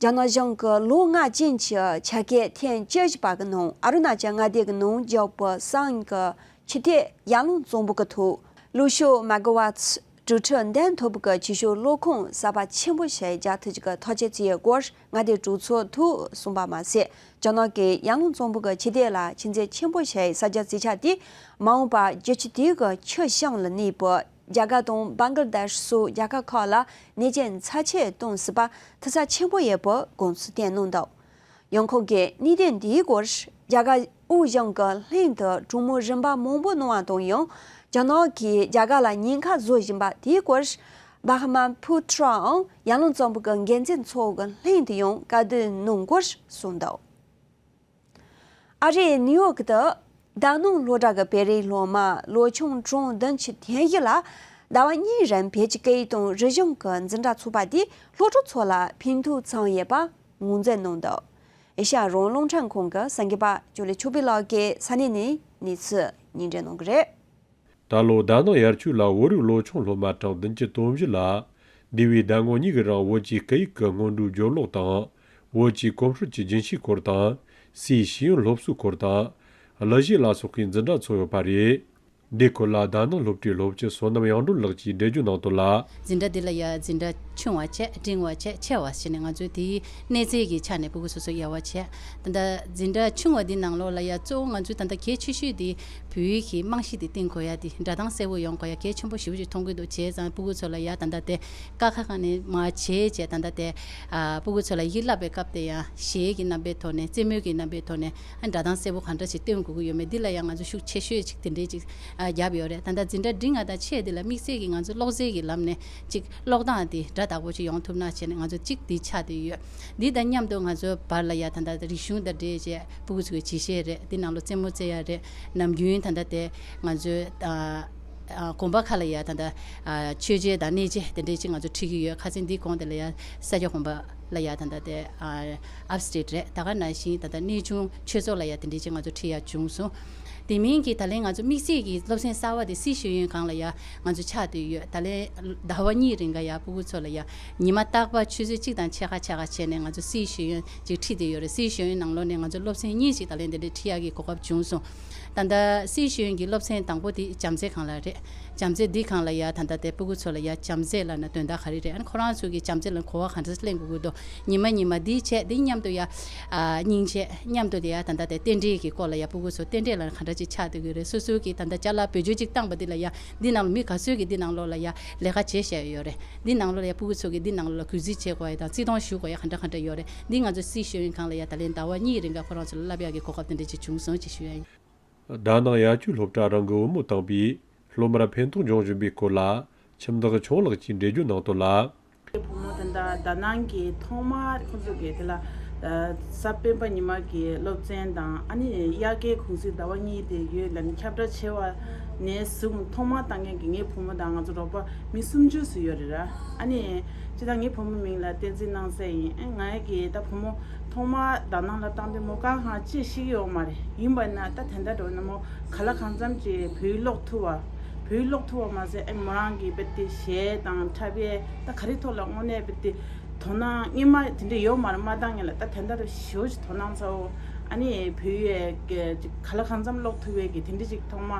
རྒྱ་ནག་གཞུང་གིས་ལོ་ལྔ་ཅན་གྱི་ཆ་ག་ཐེངས་བཅུ་བཞི་པ་གི་ནང་ཨ་རུ་ན་ཅལ་མངའ་སྡེ་གི་ནང་འཇོག་པའི་སང་གི་ཆུ་ཐིགས་ཡར་ཀླུང་གཙང་པོ་གི་ཐོག་ལུག་ཤུགས་མེ་ག་ཝཊ་དྲུག་ཁྲི་འདོན་ཐུབ་ཀྱི་ཆུ་ཤུགས་གློག་ཁང་གསར་པ་ཆེན་པོ་ཞིག་རྒྱག་ཐུབ་ཀྱི་ཐག་གཅོད་བྱས་ཡོད་སྐོར་མངའ་སྡེའི་གྲོས་ཚོགས་ཐོག་གསུངས་པ་མ་ཟད། རྒྱ་ནག་གིས་ཡར་ཀླུང་གཙང་པོ་གི་ཆུ་ཐིགས་ལ་ཆུ་མཛོད་ཆེན་པོ་ཞིག་གསར་རྒྱག་བྱེད་འཆར་དེས་མ་འོངས་པར་རྒྱུད་ཆུ་དེ་གི་ཆུ་བྱང་ལ་གནས་པའི་རྒྱ་གར་དང་བང་ག་ལ་དེཤ་སོགས་རྒྱལ་ཁབ་ཁག་ལ་ནད་ཀྱི་ཚབས་ཆེ་གཏོང་སྲིད་པ་ཐུགས་འཚབ་ཆེན་པོ་ཡོད་པའི་དགོངས་ཚུལ་བསྟན་གནང་འདུག་ཡང་ཁོང་གིས་གནད་དོན་འདིའི་སྐོར་རྒྱ་གར་དབུས་གཞུང་གི་ལྷན་དུ་གྲོས་མོལ་རིམ་པ་མང་པོ་གནང་བ་དང་ཡང་རྒྱ་ནག་གིས་རྒྱ་གར་ལ་ཉེན་ཁ་བཟོ་བཞིན་པ་དེའི་སྐོར་བྷ་ཧ་མ་ཕུ་ཐྲའང་ཡར་ཀླུང་གཙང་པོ་གི་འགན་འཛིན་ཚོ་གི་ལྷན་དུ་ཡང་བཀའ་བསྡུར་གནང་སྐོར་གསུངས་འདུག་ཨ་རིའི་ནིའུ་ཡོག་ཏུ་རྡ་ནང་སློབ་གྲྭ་གི་བོད་རིགས་སློབ་མ་ལོ་ཆུང་གྲངས་བདུན་ཅུ་དོན་བཞི་ལ་ཟླ་བ་གཉིས་རིང་བོད་ཀྱི་སྐད་ཡིག་དང་རིག་གཞུང་གི་འཛིན་གྲྭ་ཚོགས་པ་དེས་སློབ་ཕྲུག་ཚོ་ལ་ཕན་ཐོགས་བྱུང་ཡོད་པ་ངོས་འཛིན་གནང་འདུག་ཨེ་ཤ་ཡ་རང་དབང་རླུང་འཕྲིན་ཁང་གི་གསར་འགོད་པ་ཅོ་ལི་ཆོས་འཕེལ་ལགས་ཀྱིས་ས་གནས་ནས་གནས་ཚུལ་སྙན་སྒྲོན་གནང་གི་རེད། ད་ལོ་རྡ་ནང་ཡར་ཆོས་ལ་བོད་རིགས་ལོ་ཆུང་སློབ་མ་གྲངས་བདུན་ཅུ་དོན་བཞི་ལ་ འདས་པའི་ཟླ་ངོ་གཉིས་ཀྱི་རིང་བོད་ཀྱི་སྐད་ཡིག་གི་སྔོན་འགྲོའི་སྦྱོར་ཀློག་དང་། བོད་ཀྱི་གོམས་སྲོལ་གྱི་རྒྱུན་ཤེས་སྐོར་དང་། སའི་ཤེས་ཡོན་སློབ་གསོའི་སྐོར་དང་། གླུ་གཞས་ལ་སོགས་པའི་འཛིན་གྲྭ་འཚོགས་ཡོད་པ་རེད། འདི་སྐོར་ལ་དཱ་ནང་སློབ་གྲྭའི་སློབ་སྤྱི་བསོད་ནམས་དབྱངས་སྒྲོན་ལགས་ཀྱིས་འགྲེལ་བརྗོད་གནང་དོན་ལ། འཛིན་གྲྭ་འདི་ལ་ཡ་འཛིན་གྲྭ་ཆུང་བ་བྱས་འབྲིང་བ་བྱས་ཆེ་བ་ཟེར་ནས་ང་ཚོའི་དེའི་གནས་ཚད་ཀྱི་ཆ་ནས་ཕྲུ་གུ་སོ་སོ་དབྱེ་བ་བྱས། ད་ལྟ་འཛིན་གྲྭ་ཆུང་བ་འདི་ནང་ལོགས་ལ་ཡ་གཙོ་བོ་ང་ཚོའི་ད་ལྟ་གལ་ཆེ་ཤོས་དེ་བོད་ཡིག་གི་རྨང་གཞི་དེ་བཏིང་དགོས་ཡ་དེ་སྒྲ་གདངས་གསལ་པོ་ཡོང་དགོས་ཡ་གལ་ཆེན་པོ་ཞེ་པོ་ཅིག་མཐོང་གི་འདུག་བྱས་ཙང་ཕྲུ་གུ་ཚོ་ལ་ཡ་ད་ལྟ་དེ་ཀ་ཁ་ག་ནས་མར་བྱས་བྱས་ད་ལྟ་དེ་ཨ་ཕྲུ་གུ་ཚོ་ལ་ཡིག་བསླབ་པའི་སྐབས་དེ་ཡང་གཞས་ཀྱི་རྣམ་པའི་ཐོག་ནས་རྩེད་མོ་གི་རྣམ་པའི་ཐོག་ནས་ཨ་སྒྲ་གདངས་གསལ་པོ་ག་འདྲ་ཞིག་སྟོན་དགོས་ཀྱི་ཡོད་མེད་འདི་ལ་ཡང་ང་ཚོ་ཤུགས་ཆེ་ཤོས་ཅིག་དེ་འདྲའི་ཅིག་ཨ་བརྒྱབ་ཡོད་རེད། ད་ལྟ་འཛིན་གྲྭ་འབྲིང་བ་དང་ཆེ་འདི་ལ་དམིགས་བསལ་གྱི་ང་ཚོ་ཀློག་རྩལ་གྱི་ལམ་ནས་ཅིག་ཀློག་སྟངས་དེ་སྒྲ་དག་པོ་ཅིག་ཡོང་ཐུབ་ན་བྱས་ནས་ང་ཚོ་ཅིག་འདི་ཆགས་བསྡད་ཡོད། འདི་དང་མཉམ་དུ་ང་ཚོའི་བར་ལ་ཡ་ད་ལྟ་རིག་གཞུང་དང་འབྲེལ་བྱས་ཕྲུ་གུ་ཚོ་གི་བྱེད་བཤད་རེད། འདི་ནང་ལོ་རྩེད་མོ་རྩེ་ཡ་རེད། ནམ་རྒྱུན་ད་ལྟ་དེ་ང་ཚོའི་ཨ་ཨ་དགོན་པ་ཁག་ལ་ཡ་ད་ལྟ་ཨ་མཆོད་མཇལ་དང་གནས་མཇལ་དེ་འདྲའི་ཅིག་ང་ཚོ་ཁྲིད་ཀྱི་ཡོད། ཁ་སང་འདི་གོང་དེ་ལ་ཡ་ས་སྐྱ་དགོན་པ་ལ་ཡ་ད་ལྟ་དེ་ཨ་ཨབ་སི་ཊེཊ་རེད། ད་ག་ནང་བཞིན་ད་ལྟ་གནས་ཆུང་ཆོས་ཚོགས་ལ་ཡ་དེ་འདྲའི་ཅིག་ང་ཚོ་ཁྲིད་ཡ་བྱུང་སོང་། དེ་མིན་གྱི་ད་ལན་ང་ཚོ་དམིགས་བསལ་གྱི་སློབ་ཚན་གསར་བ་དེ་སཱི་ཤེས་ཡོན་སྒང་ལ་ཡ་ང་ཚོ་ཆགས་བསྡད་ཡོད། ད་ལན་ཟླ་བ་གཉིས་རིང་ག་ཡ་ཕྲུ་གུ་ཚོ་ལ་ཡ་ཉི་མ་རྟག་པར་ཆུ་ཚོད་གཅིག་དང་ཕྱེད་ཀ་ཕྱེད་ཀ་བྱས་ནས་ང་ཚོ་སཱི་ཤེས་ཡོན་ཅིག་ཁྲིད་བསྡད་ཡོད་རེད། སཱི་ཤེས་ཡོན་ནང་ལོགས་ནས་ང་ཚོ་སློབ་ཚན་གཉིས་ཅིག་ད་ལན་དེ་འདྲའི་ཁྲིད་ཡག་གི་གོ་སྐབས་བྱུང་སོང་། ད་ལྟ་སཱི་ཤེས་ཡོན་གྱི་སློབ་ཚན་དང་པོ་དེ་བྱམས་བརྩེ་སྒང་ལ་རེད། བྱམས་བརྩེ་འདི་སྒང་ལ་ཡ་ད་ལྟ་དེ་ཕྲུ་གུ་ཚོ་ལ་ཡ་བྱམས་བརྩེ་ལབ་ན་དོན་དག་ག་རེ་རེད། ཨ་ནི་ཁོ་རང་ཚོ་གི་བྱམས་བརྩེ་ལ་གོ་བ་ག་འདྲ་ལེན་དགོས་ཀྱི་འདུག་ཉི་མ་ཉི་མ་འདི་བྱས་འདི་མཉམ་དུ་ཡ་ཨ་སྙིང་རྗེ་མཉམ་དུ་དེ་ཡ་ད་ལྟ་དེ་རྟེན་འབྲེལ་གྱི་སྐོར་ལ་ཡ་ཕྲུ་གུ་ཚོ་རྟེན་འབྲེལ་ལ་ག་འདྲ་ཅིག་ཆགས་བསྡད་ཀྱི་རེད། སོ་སོ་གི་ད་ལྟ་ཅ་ལག་བེད་སྤྱོད་ཅིག་བཏང་པ་འདི་ལ་ཡ་འདི་ནང་ལ་མི་ག་ཚོད་ཀྱི་འདི་ནང་ལོགས་ལ་ཡ་ལས་ཀ་བྱེད་བཞག་ཡོད་རེད། འདི་ནང་ལོགས་ལ་ཡ་ཕྲུ་གུ་ཚོ་གི་འདི་ནང་ལོགས་ལ་གུས་བརྩི་བྱེད་དགོས་ཡ་དང་བརྩི་མཐོང་ཞུ་དགོས་ཡ་ག་འདྲ་ག་འདྲ་ཡོད་རེད། འདི་ང་ཚོ་སཱི་ཤེས་ཡོན་སྒང་ལ་ཡ་ད་ལན་ཟླ་བ་གཉིས་རིང་ག་ཁོ་རང་ཚོ་ལ་བསླབ་ཡག་གི་གོ་སྐབས་དེ་འདྲ་ཅིག་བྱུང་སོང་ཅེས་ཞུ་ཡ་ཡིན། དཱ་ནང་ཡ་ཆུ་སློབ་གྲྭ་རང་གི་བུ་མོ་དང་པོས་སློབ་མར་ཕན་ཐོགས་འབྱུང་བཞིན་པའི་སྐོར་ལ་ཁྱིམ་བདག་ཆུང་ལགས་ཀྱིས་འགྲེལ་བརྗོད་གནང་དོན་ལ། བུ་མོ་དེ་འདྲ་དཱ་ནང་གི་ཐོག་མར་ཁོང་ཚོ་གི་དེ་ལ་གཟའ་སྤེན་པ་ཉི་མ་གི་སློབ་ཚན་དང་ཨ་ནི་དབྱར་ཁའི་གུང་སེང་ཟླ་བ་གཉིས་དེ་ཡོད་ལ་ནི་ཁྱབ་བསྒྲགས་བྱས་པ་ནས་བཟུང་ཐོག་མར་བཏང་མཁན་གྱི་ངའི་བུ་མོ་དང་ང་ཚོ་རོགས་པ་མི་སུམ་ཅུ་ཙམ་ཡོད་རེད་ར། ཨ་ནི་སྤྱིར་བཏང་ངའི་བུ་མོ་མིང་ལ་བསྟན་འཛིན་སྣང་གསལ་ཡིན། ཨ་ངའི་གི་ད་བུ་མོ་ཐོག་མར་དཱ་ནང་ལ་བཏང་དུས་མོ་གང་གང་ཅི་ཤེས་ཀྱི་ཡོད་མ་རེད། ཡིན་པ་ན་ད་དེ་འདྲ་འགྲོ་ན་མོ་ག་ལ་གང་འཚམ་ཅིག་བོད་ཡིག་ཀློག་ཐུབ་པ། བོད་ཡིག་ཀློག་ཐུབ་པ་མ་ཟད་ཨེ་མོ་རང་གི་དཔེ་དེ་གཞས་དང་འཁྲབ་པའི་ད་ག་རེ་ཐོག་ལ་དངོས་གནས་དཔེ་དེ་དོ་སྣང་སྔོན་མ་དེ་འདྲ་ཡོད་མ་རེད། མ་བཏང་ངེས་ལ་ད་དེ་འདྲ་རུ་ཞེ་པོ་ཅིག་དོ་སྣང་ཚ་བོ། ཨ་ནི་བོད་ཡིག་ག་ལ་གང་འཚམ་ཀློག་ཐུབ་པའི་གི་དེ་འདྲ་ཅིག་ཐོག་མ་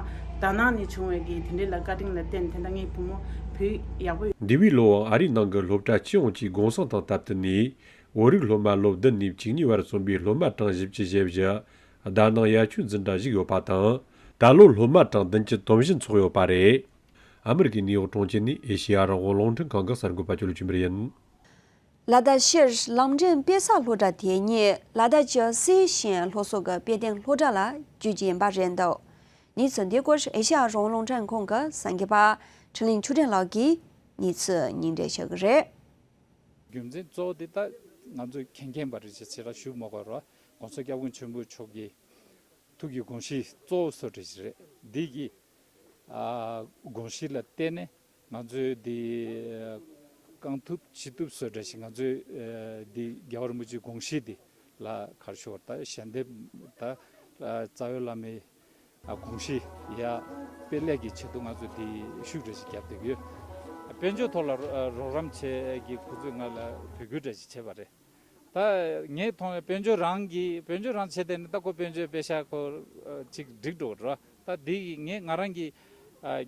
དཱ་ནང་ནས་བྱུང་བའི་གི་དེ་འདྲ་ལ་བཀའ་དྲིན་ལ་བརྟེན་དེ་འདྲ་ངའི་བུ་མོ་བོད་ཡག་པོ་ཡོད། འདས་པའི་ལོའང་ཨ་རིའི་ནང་གི་སློབ་གྲྭ་སྤྱི་ཡོངས་ཀྱི་དགོངས་སེལ་དང་སྟབས་བསྟུན་ནས། བོད་རིགས་སློབ་མ་ལོ་བདུན་ནས་བཅུ་གཉིས་བར་གསུངས་པའི་སློབ་མ་གྲངས་བཞི་བཅུ་ཞེ་བཞི་དཱ་ནང་ཡ་ཆུའི་འཛིན་གྲྭར་ཞུགས་ཡོད་པ་དང་། ད་ལོ་སློབ་མ་གྲངས་བདུན་ཅུ་དོན་བཞི་འཚོགས་ཡོད་པ་རེད། ཨ་མི་རི་ཀའི་ནིའུ་ཡོག་གྲོང་ཁྱེར་ནས་ཨེ་ཤེ་ཡ་རང་དབང་རླུང་འཕྲིན་ཁང་གི་གསར་འགོད་པ་ཅོ་ལི་ཆོས་འཕེལ་ཡིན། ལ་དྭགས་ཤར་ལམ་འབྲས་དཔེ་གསར་སློབ་གྲྭ་དེ་ཉིད་ལ་དྭགས་ཀྱི་སའི་ཤེས་ཡོན་སློབ་གསོ་གི་དཔེ་སྟོན་སློབ་གྲྭ་ལ་བརྗོད་ཀྱི་ཡིན་པ་རེད་འདུག་གནས་ཚུལ་འདི་སྐོར་ཨེ་ཤེ་ཡ་རང་དབང་རླུང་འཕྲིན་ཁང་གི་གསར་འགོད་པ་འཕྲིན་ལས་ཆོས་སྒྲོན་ལགས་ཀྱིས་གནས་ཚུལ་སྙན་སྒྲོན་ཞུ་གི་རེད། རྒྱུ་མཚན་གཙོ་བོ་དེ་ད་ང་ཚོས་མཁྱེན་མཁྱེན་པ་རེད་ཅེས་ཞེ་དྲག་ཞུ་མ་དགོས་ར། ༸གོང་ས་༸སྐྱབས་མགོན་ཆེན་པོ་མཆོག་གི་ཐུགས་ཀྱི་དགོངས་གཞི་གཙོ་བོ་བཟོ་འདྲ་ཞིག་རེད། འདི་གི་ཨ་དགོངས་གཞི་ལ་བརྟེན་ནས་ང་ཚོས་འདི་རྐང་ཐུབ་ཅི་ཐུབ་བཟོ་འདྲ་ཞིག་ང་ཚོས་ཨ་འདི་རྒྱལ་བ་རིན་པོ་ཆེའི་དགོངས་གཞི་འདི་ལ་ག་རེ་ཞུ་བ་ད་ཞལ་འདེབས་ད་རྩ་བའི་བླ་མའི་ཨ་དགོངས་གཞི་ཡ་དཔེ་ལེགས་ཀྱི་ཆེད་དུ་ང་ཚོས་འདི་ཤུགས་འདྲ་ཞིག་བརྒྱབ་བསྡད་ཀྱི་ཡོད། དཔལ་འབྱོར་ཐོག་ལ་རོགས་རམ་བྱེད་ཀྱི་ཁོ་ཚོས་ང་ལ་འབོད་སྐུལ་འདྲ་ཞིག་བྱས་པ་རེད། ད་ངས་མཐོང་བའི་དཔལ་འབྱོར་རང་གི་དཔལ་འབྱོར་རང་བྱས་ཏེ་ནི་ད་ཁོ་དཔལ་འབྱོར་དཔེ་ཤ་ཁོ་ཅིག་འགྲིག་འགྲོ་ར། ད་འདི་ངས་ང་རང་གི་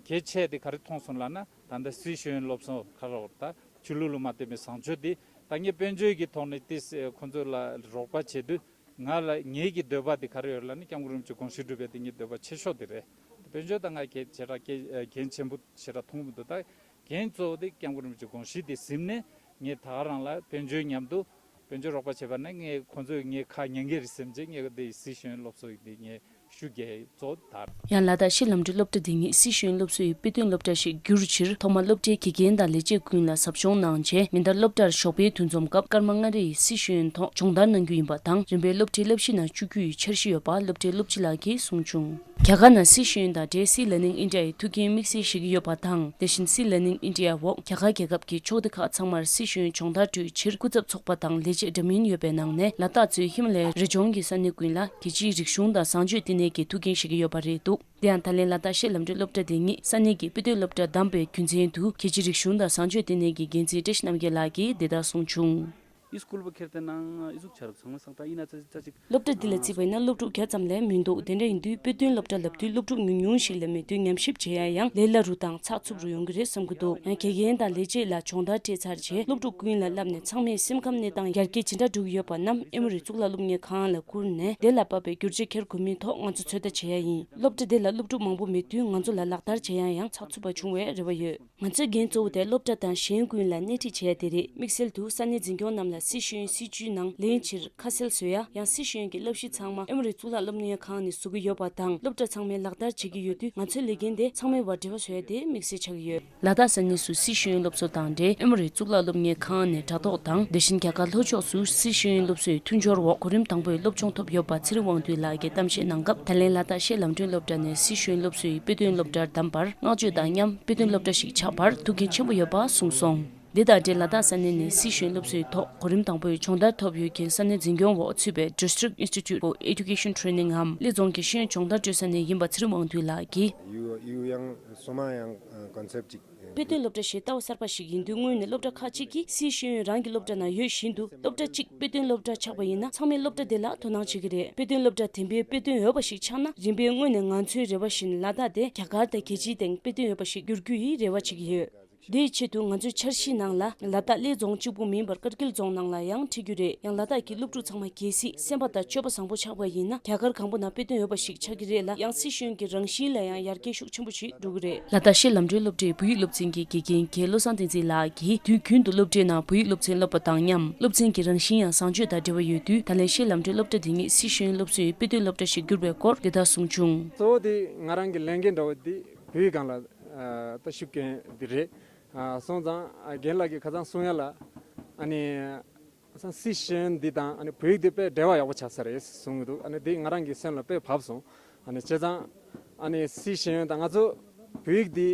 གལ་ཆེ་དེ་ག་རེ་མཐོང་སོང་ལབ་ན་ད་ལྟ་སཱི་ཤེས་ཡོན་སློབ་གསོ་ག་རེ་ད་ཆོས་ལུགས་ལ་མ་བརྟེན་པའི་བཟང་སྤྱོད་དེ་ད་ངས་དཔལ་འབྱོར་གྱི་ཐོག་ནས་ཏིས་ཁོ་ཚོ་ལ་རོགས་པ་བྱེད་དུས་ང་ལ་ངེད་ཀྱི་འདོད་པ་དེ་ག་རེ་ཡོད་ལབ་ན་སྐྱབས་མགོན་རིན་པོ་ཆེ་དགོངས་གཞི་སྒྲུབ་པའི་དེ་ངའི་འདོད་པ་ཆེ་ཤོས་དེ་རེད། དཔལ་འབྱོར་ད་ང་གལ་ཆེ་དྲག་གལ་གལ་ཆེན་པོ་ཞེ་དྲག་མཐོང་གི་མི་འདུག་ད། འགན་གཙོ་བོ་དེ་སྐྱབས་མགོན་རིན་པོ་ཆེའི་དགོངས་གཞི་དེ་ཟིན་ནས་ངས་ད་ག་རང་ལ་དཔལ་འབྱོར་མཉམ་དུ་དཔལ་འབྱོར་རོགས་པ་བྱས་པ་ནས་ངས་ཁོང་ཚོས་ངའི་ཁ་ཉན་གྱི་རེད་སེམས་ཀྱིས་ངས་དེ་སཱི་ཤེས་ཡོན་སློབ་གསོ་ཡི་དེ་ངས་ཤུགས་རྒྱག་གཙོ་བོ་དར། ཡང་ལ་དྭགས་ཤར་ལམ་འབྲས་སློབ་གྲྭ་འདི་ཉིད་སཱི་ཤེས་ཡོན་སློབ་གསོ་ཡི་དཔེ་སྟོན་སློབ་གྲྭ་ཞིག་བསྒྱུར་ཕྱིར་ཐོག་མར་སློབ་གྲྭའི་དགེ་རྒན་དང་ལས་བྱེད་ཀུན་ལ་ཟབ་སྦྱོང་གནང་རྗེས་མི་འདར་སློབ་གྲྭར་ཞོགས་པའི་འདུ་འཛོམས་སྐབས་སྐར་མ་ལྔ་རེའི་སཱི་ཤེས་ཡོན་ཐོག་སྦྱོང་བརྡར་གནང་རྒྱུ་ཡིན་པ་དང་རིམ་པས་སློབ་གྲྭའི་བསླབ་གཞི་ནང་བཅུག་རྒྱུ་ཡི་འཆར་གཞི་ཡོད་པ་སློབ་གྲྭའི་སློབ་སྤྱི་ལགས་ཀྱིས་གསུངས་བྱུང་། རྒྱ་གར་ནང་སི་ཤེས་ཡོན་དང་འབྲེལ་སི་ལར་ནིང་ཨིན་ཌི་ཡ་ཡི་ཐུགས་འགན་དམིགས་བསལ་བཞེས་ཀྱི་ཡོད་པ་དང་། དེ་བཞིན་སི་ལར་ནིང་ཨིན་ཌི་ཡ་འོག་རྒྱ་གར་རྒྱལ་ཁབ་ཀྱི་ཕྱོགས་སྡེ་ཁག་ཚང་མར་སི་ཤེས་ཡོན་སྦྱོང་བརྡར་སྤྲོད་ཕྱིར་སྐུ་ཚབ་ཚོགས་པ་དང་ལས་བྱེད་འདྲ་མིན་ཡོད་པའི་ནང་ནས། ལ་དྭགས་གཙོས་ཧི་མ་ལ་ཡའི་རི་ལྗོངས་ཀྱི་ས་གནས་ཀུན་ལ་རྒྱལ་སྤྱིའི་རིག་གཞུང་དང་བཟང་སྤྱོད་ལྟེ་གནས་ཀྱིས་ཐུགས་འགན་བཞེས་ཀྱི་ཡོད་པ་རེད་འདུག་དེ་ཡང་ད་ལན་ལ་དྭགས་ཤེལ་ལམ་འགྲུལ་སློབ་གྲྭ་དེ་ཉིད་ས་གནས་ཀྱི་དཔེ་སྟོན་སློབ་གྲྭ་བདམས་པའི་རྒྱུ་མཚན་དུ། རྒྱལ་སྤྱིའི་རིག་གཞུང་དང་བཟང་སྤྱོད་ལྟེ་གནས་ཀྱི་འགན་འཛིན་བཀྲ་ཤིས་རྣམ་རྒྱལ་ལགས་ཀྱིས་འདི་ལྟར་གསུངས་བྱུང་། ཡི་སྐུལ་བ་ཁྱེར་ཏེ་ནང་ཨི་ཟུག་ཆ་རུག་ཚང་མ་སང་ད་ཡིན་ན་ཙ་ཙ་ཅིག་སློབ་གྲྭ་འདི་ལ་བརྩིས་པ་ཡིན་ན་སློབ་ཕྲུག་བརྒྱ་ཙམ་ལས་མི་འདུག་དེ་འདྲ་ཡིན་དུས་དཔེ་སྟོན་སློབ་གྲྭ་ལབ་དུས་སློབ་ཕྲུག་ཉུང་ཉུང་ཞིག་ལས་མེད་དུས་ཉམས་ཞིབ་བྱེད་ཡ་ཡང་ལས་སླ་རུ་དང་ཚགས་ཚུད་རུ་ཡོང་གི་རེད་བསམ་གྱི་འདུག་ཡང་དགེ་རྒན་དང་ལས་བྱེད་ལ་སྦྱོང་བརྡར་སྤྲད་ཚར་རྗེས་སློབ་ཕྲུག་ཀུན་ལ་བསླབས་ནས་ཚང་མས་སེམས་ཁམས་གནས་སྟངས་ཡར་རྒྱས་ཇི་འདྲ་འགྲོ་གི་ཡོད་པ་རྣམས་ཨེ་མོ་རི་གཙུག་ལག་སློབ་གཉེར་ཁང་ལ་བསྐུར་ནས་དེ་ལ་དཔག་པའི་བསྒྱུར་བཅོས་འཁྱེར་དགོས་མིན་ཐོག་ང་ཚོ་ཚོད་ལྟ་བྱེད་ཡ་ཡིན། སློབ་གྲྭ་འདི་ལ་སློབ་ཕྲུག་མང་པོ་མེད་དུས་ང་ཚོ་ལ་ལག་བསྟར་བྱེད་ཡ་ཡང་ཚགས་ཚུད་པ་བྱུང་བའི་རེ་བ་ཡོད། ང་ཚོའི་འགན་གཙོ་བོ་དེ་སློབ་གྲྭ་དང་གཞན་ཀུན་ལ་སྣེ་ཁྲིད་བྱས་དེ་རེད། དམིགས་བསལ་དུ་ས་གནས་འཛིན་སྐྱོང་རྣམས་ལ་སི་ཤེས་ཡོན་སྲིད་བྱུས་ནང་ལེན་ཕྱིར་ཁ་གསལ་བཟོ་ཡ། ཡང་སི་ཤེས་ཡོན་གྱི་བསླབ་གཞི་ཚང་མ་ཨེ་མོ་རི་གཙུག་ལག་སློབ་གཉེར་ཁང་ནས་བཟོ་གི་ཡོད་པ་དང་། སློབ་གྲྭ་ཚང་མས་ལག་བསྟར་བྱེད་ཀྱི་ཡོད་དུས་ང་ཚོའི་ལས་འགན་དེ་ཚང་མའི་བར་འབྲེལ་བ་བཟོ་ཡ་དེ་དམིགས་བསལ་ཆགས་ཀྱི་ཡོད། ལ་དྭགས་ས་གནས་སུ་སི་ཤེས་ཡོན་སློབ་གསོ་དང་འབྲེལ་ཨེ་མོ་རི་གཙུག་ལག་སློབ་གཉེར་ཁང་ནས་དྲ་ཐོག་དང་། དེ་བཞིན་རྒྱ་གར་ལྷོ་ཕྱོགས་སུ་སི་ཤེས་ཡོན་སློབ་གསོའི་མཐུན་སྦྱོར་འོག་གོ་རིམ་དང་པོའི་སློབ་སྦྱོང་ཐོབ་ཡོད་པ་ཚེ་རིང་དབང་འདུས་ལགས་ཀྱིས་གཏམ་བཤད་གནང་སྐབས། ད་ལན་ལ་དྭགས་ཤེལ་ལམ་སྒྲོན་སློབ་གྲྭ་ནས་སི་ཤེས་ཡོན་སློབ་གསོའི་དཔེ་སྟོན་སློབ་གྲྭར་བདམས་པར་བསྔགས་བརྗོད་དང་མཉམ་དཔེ་སྟོན་སློབ་གྲྭ་ཞིག་ཆགས་པར་ཐུགས་འགན་ཆེན་པོ་ཡོད་པ་གསུངས་སོང་། འདི་དང་འབྲེལ་ལ་དྭགས་ས་གནས་ནས་སི་ཤེས་ཡོན་སློབ་གསོའི་ཐོག་གོ་རིམ་དང་པོའི་སྦྱོང་བརྡར་ཐོབ་ཡོད་མཁན་ས་གནས་འཛིན་སྐྱོང་འོག་ཚུད་པའི་District Institute for Education Training་འམ་གླེ་རྫོང་གི་ཤེས་ཡོན་སྦྱོང་བརྡར་སྤྲོད་ས་ནས་ཡིན་པ་ཚེ་རིང་དབང་འདུས་ལགས་ཀྱིས། ཡུ་ཡུ་ཡང་སོ་མ་ཡང་ཀོན་སེབ་ཅིག་དཔེ་སྟོན་སློབ་གྲྭ་ཞེས་ལྟ་བ་གསར་པ་ཞིག་ཡིན་དུས་སྔོན་ནས་སློབ་གྲྭ་ཁག་ཅིག་གིས་སི་ཤེས་ཡོན་རང་གི་སློབ་གྲྭ་ནང་ཡོད་བཞིན་དུ་སློབ་གྲྭ་གཅིག་དཔེ་སྟོན་སློབ་གྲྭ་ཆགས་པ་ཡིན་ན་ཚང་མས་སློབ་གྲྭ་དེ་ལ་དོ་སྣང་བྱེད་ཀྱི་རེད། དཔེ་སྟོན་སློབ་གྲྭ་དེ་འདྲའི་དཔེ་སྟོན་འོས་པ་ཞིག་ཆགས་ན་རིམ་པས་སྔོན་ནས་ང་ཚོའི་རེ་བ་བཞིན་ལ་དྭགས་དེ་རྒྱ་གར་དང་རྒྱལ་སྤྱིའི་སྟེང་དཔེ་སྟོན་འོས་པ་ཞིག་འགྱུར་རྒྱུ་ཡི་རེ་བ་བྱེད་ཀྱི་ཡོད། དེའི་ཆེད་དུ་ང་ཚོའི་འཆར་གཞིའི་ནང་ལ་ལ་དྭགས་གླེ་རྫོང་གཅིག་པུ་མིན་པར་ཀར་གིལ་རྫོང་ནང་ལ་ཡང་ཁྲིད་རྒྱུ་རེད། ཡང་ལ་དྭགས་ཀྱི་སློབ་ཕྲུག་ཚང་མ་གལ་སྲིད་སེམས་པ་དང་སྤྱོད་པ་བཟང་པོ་ཆགས་པ་ཡིན་ན་རྒྱ་གར་གང་པོ་ན་དཔེ་སྟོན་འོས་པ་ཞིག་ཆགས་ཀྱི་རེད་ལ། ཡང་སྲིད་གཞུང་གི་རང་བཞིན་ལ་ཡང་ཡར་རྒྱས་ཤུགས་ཆེན་པོ་ཞིག་འགྲོ་གི་རེད། ལ་དྭགས་ཤེལ་ལམ་སྒྲོན་སློབ་གྲྭའི་བོད་ཡིག་སློབ་ཚན་གྱི་དགེ་རྒན་རྒན་བློ་བཟང་བསྟན་འཛིན་ལགས་ཀྱིས་དུས་རྒྱུན་དུ་སློབ་གྲྭའི་ནང་བོད་ཡིག་སློབ་ཚན་སློབ་པ་དང་མཉམ་སློབ་ཚན་གྱི་རང་བཞིན་ཡང་བཟང་སྤྱོད་དང་འབྲེལ་བ་ཡོད་དུས། ད་ལན་ཤེལ་ལམ་སྒྲོན་སློབ་གྲྭ་འདི་ཉིད་སྲིད་གཞུང་སློབ་གསོའི་དཔེ་སྟོན་སློབ་གྲྭ་ཞིག་བསྒྱུར་བའི་སྐོར་འདི་ལྟར་གསུངས་བྱུང་། གཙོ་བོ་དེ་ང་རང་གི་ལས་འགན་འདྲ་བོ་དེ་བོད་ཡིག་སྒང་ལ་ད་ཤུགས་རྐྱེན་འདི་རེད། སོང་ཙང་རྒན་ལགས་ཀྱིས་ཁ་སང་གསུང་ཡ་ལ་ཨ་ནི་སང་སི་ཤེས་ཡོན་འདི་དང་ཨ་ནི་བོད་ཡིག་འདི་དཔེ་འབྲེལ་བ་ཡག་པོ་ཆགས་ས་རེད་གསུང་གི་འདུག་ཨ་ནི་འདི་ང་རང་གི་སེམས་ལ་དཔེ་བབས་སོང་། ཨ་ནི་བྱས་ཙང་ཨ་ནི་སི་ཤེས་ཡོན་དང་ང་ཚོ་བོད་ཡིག་འདི་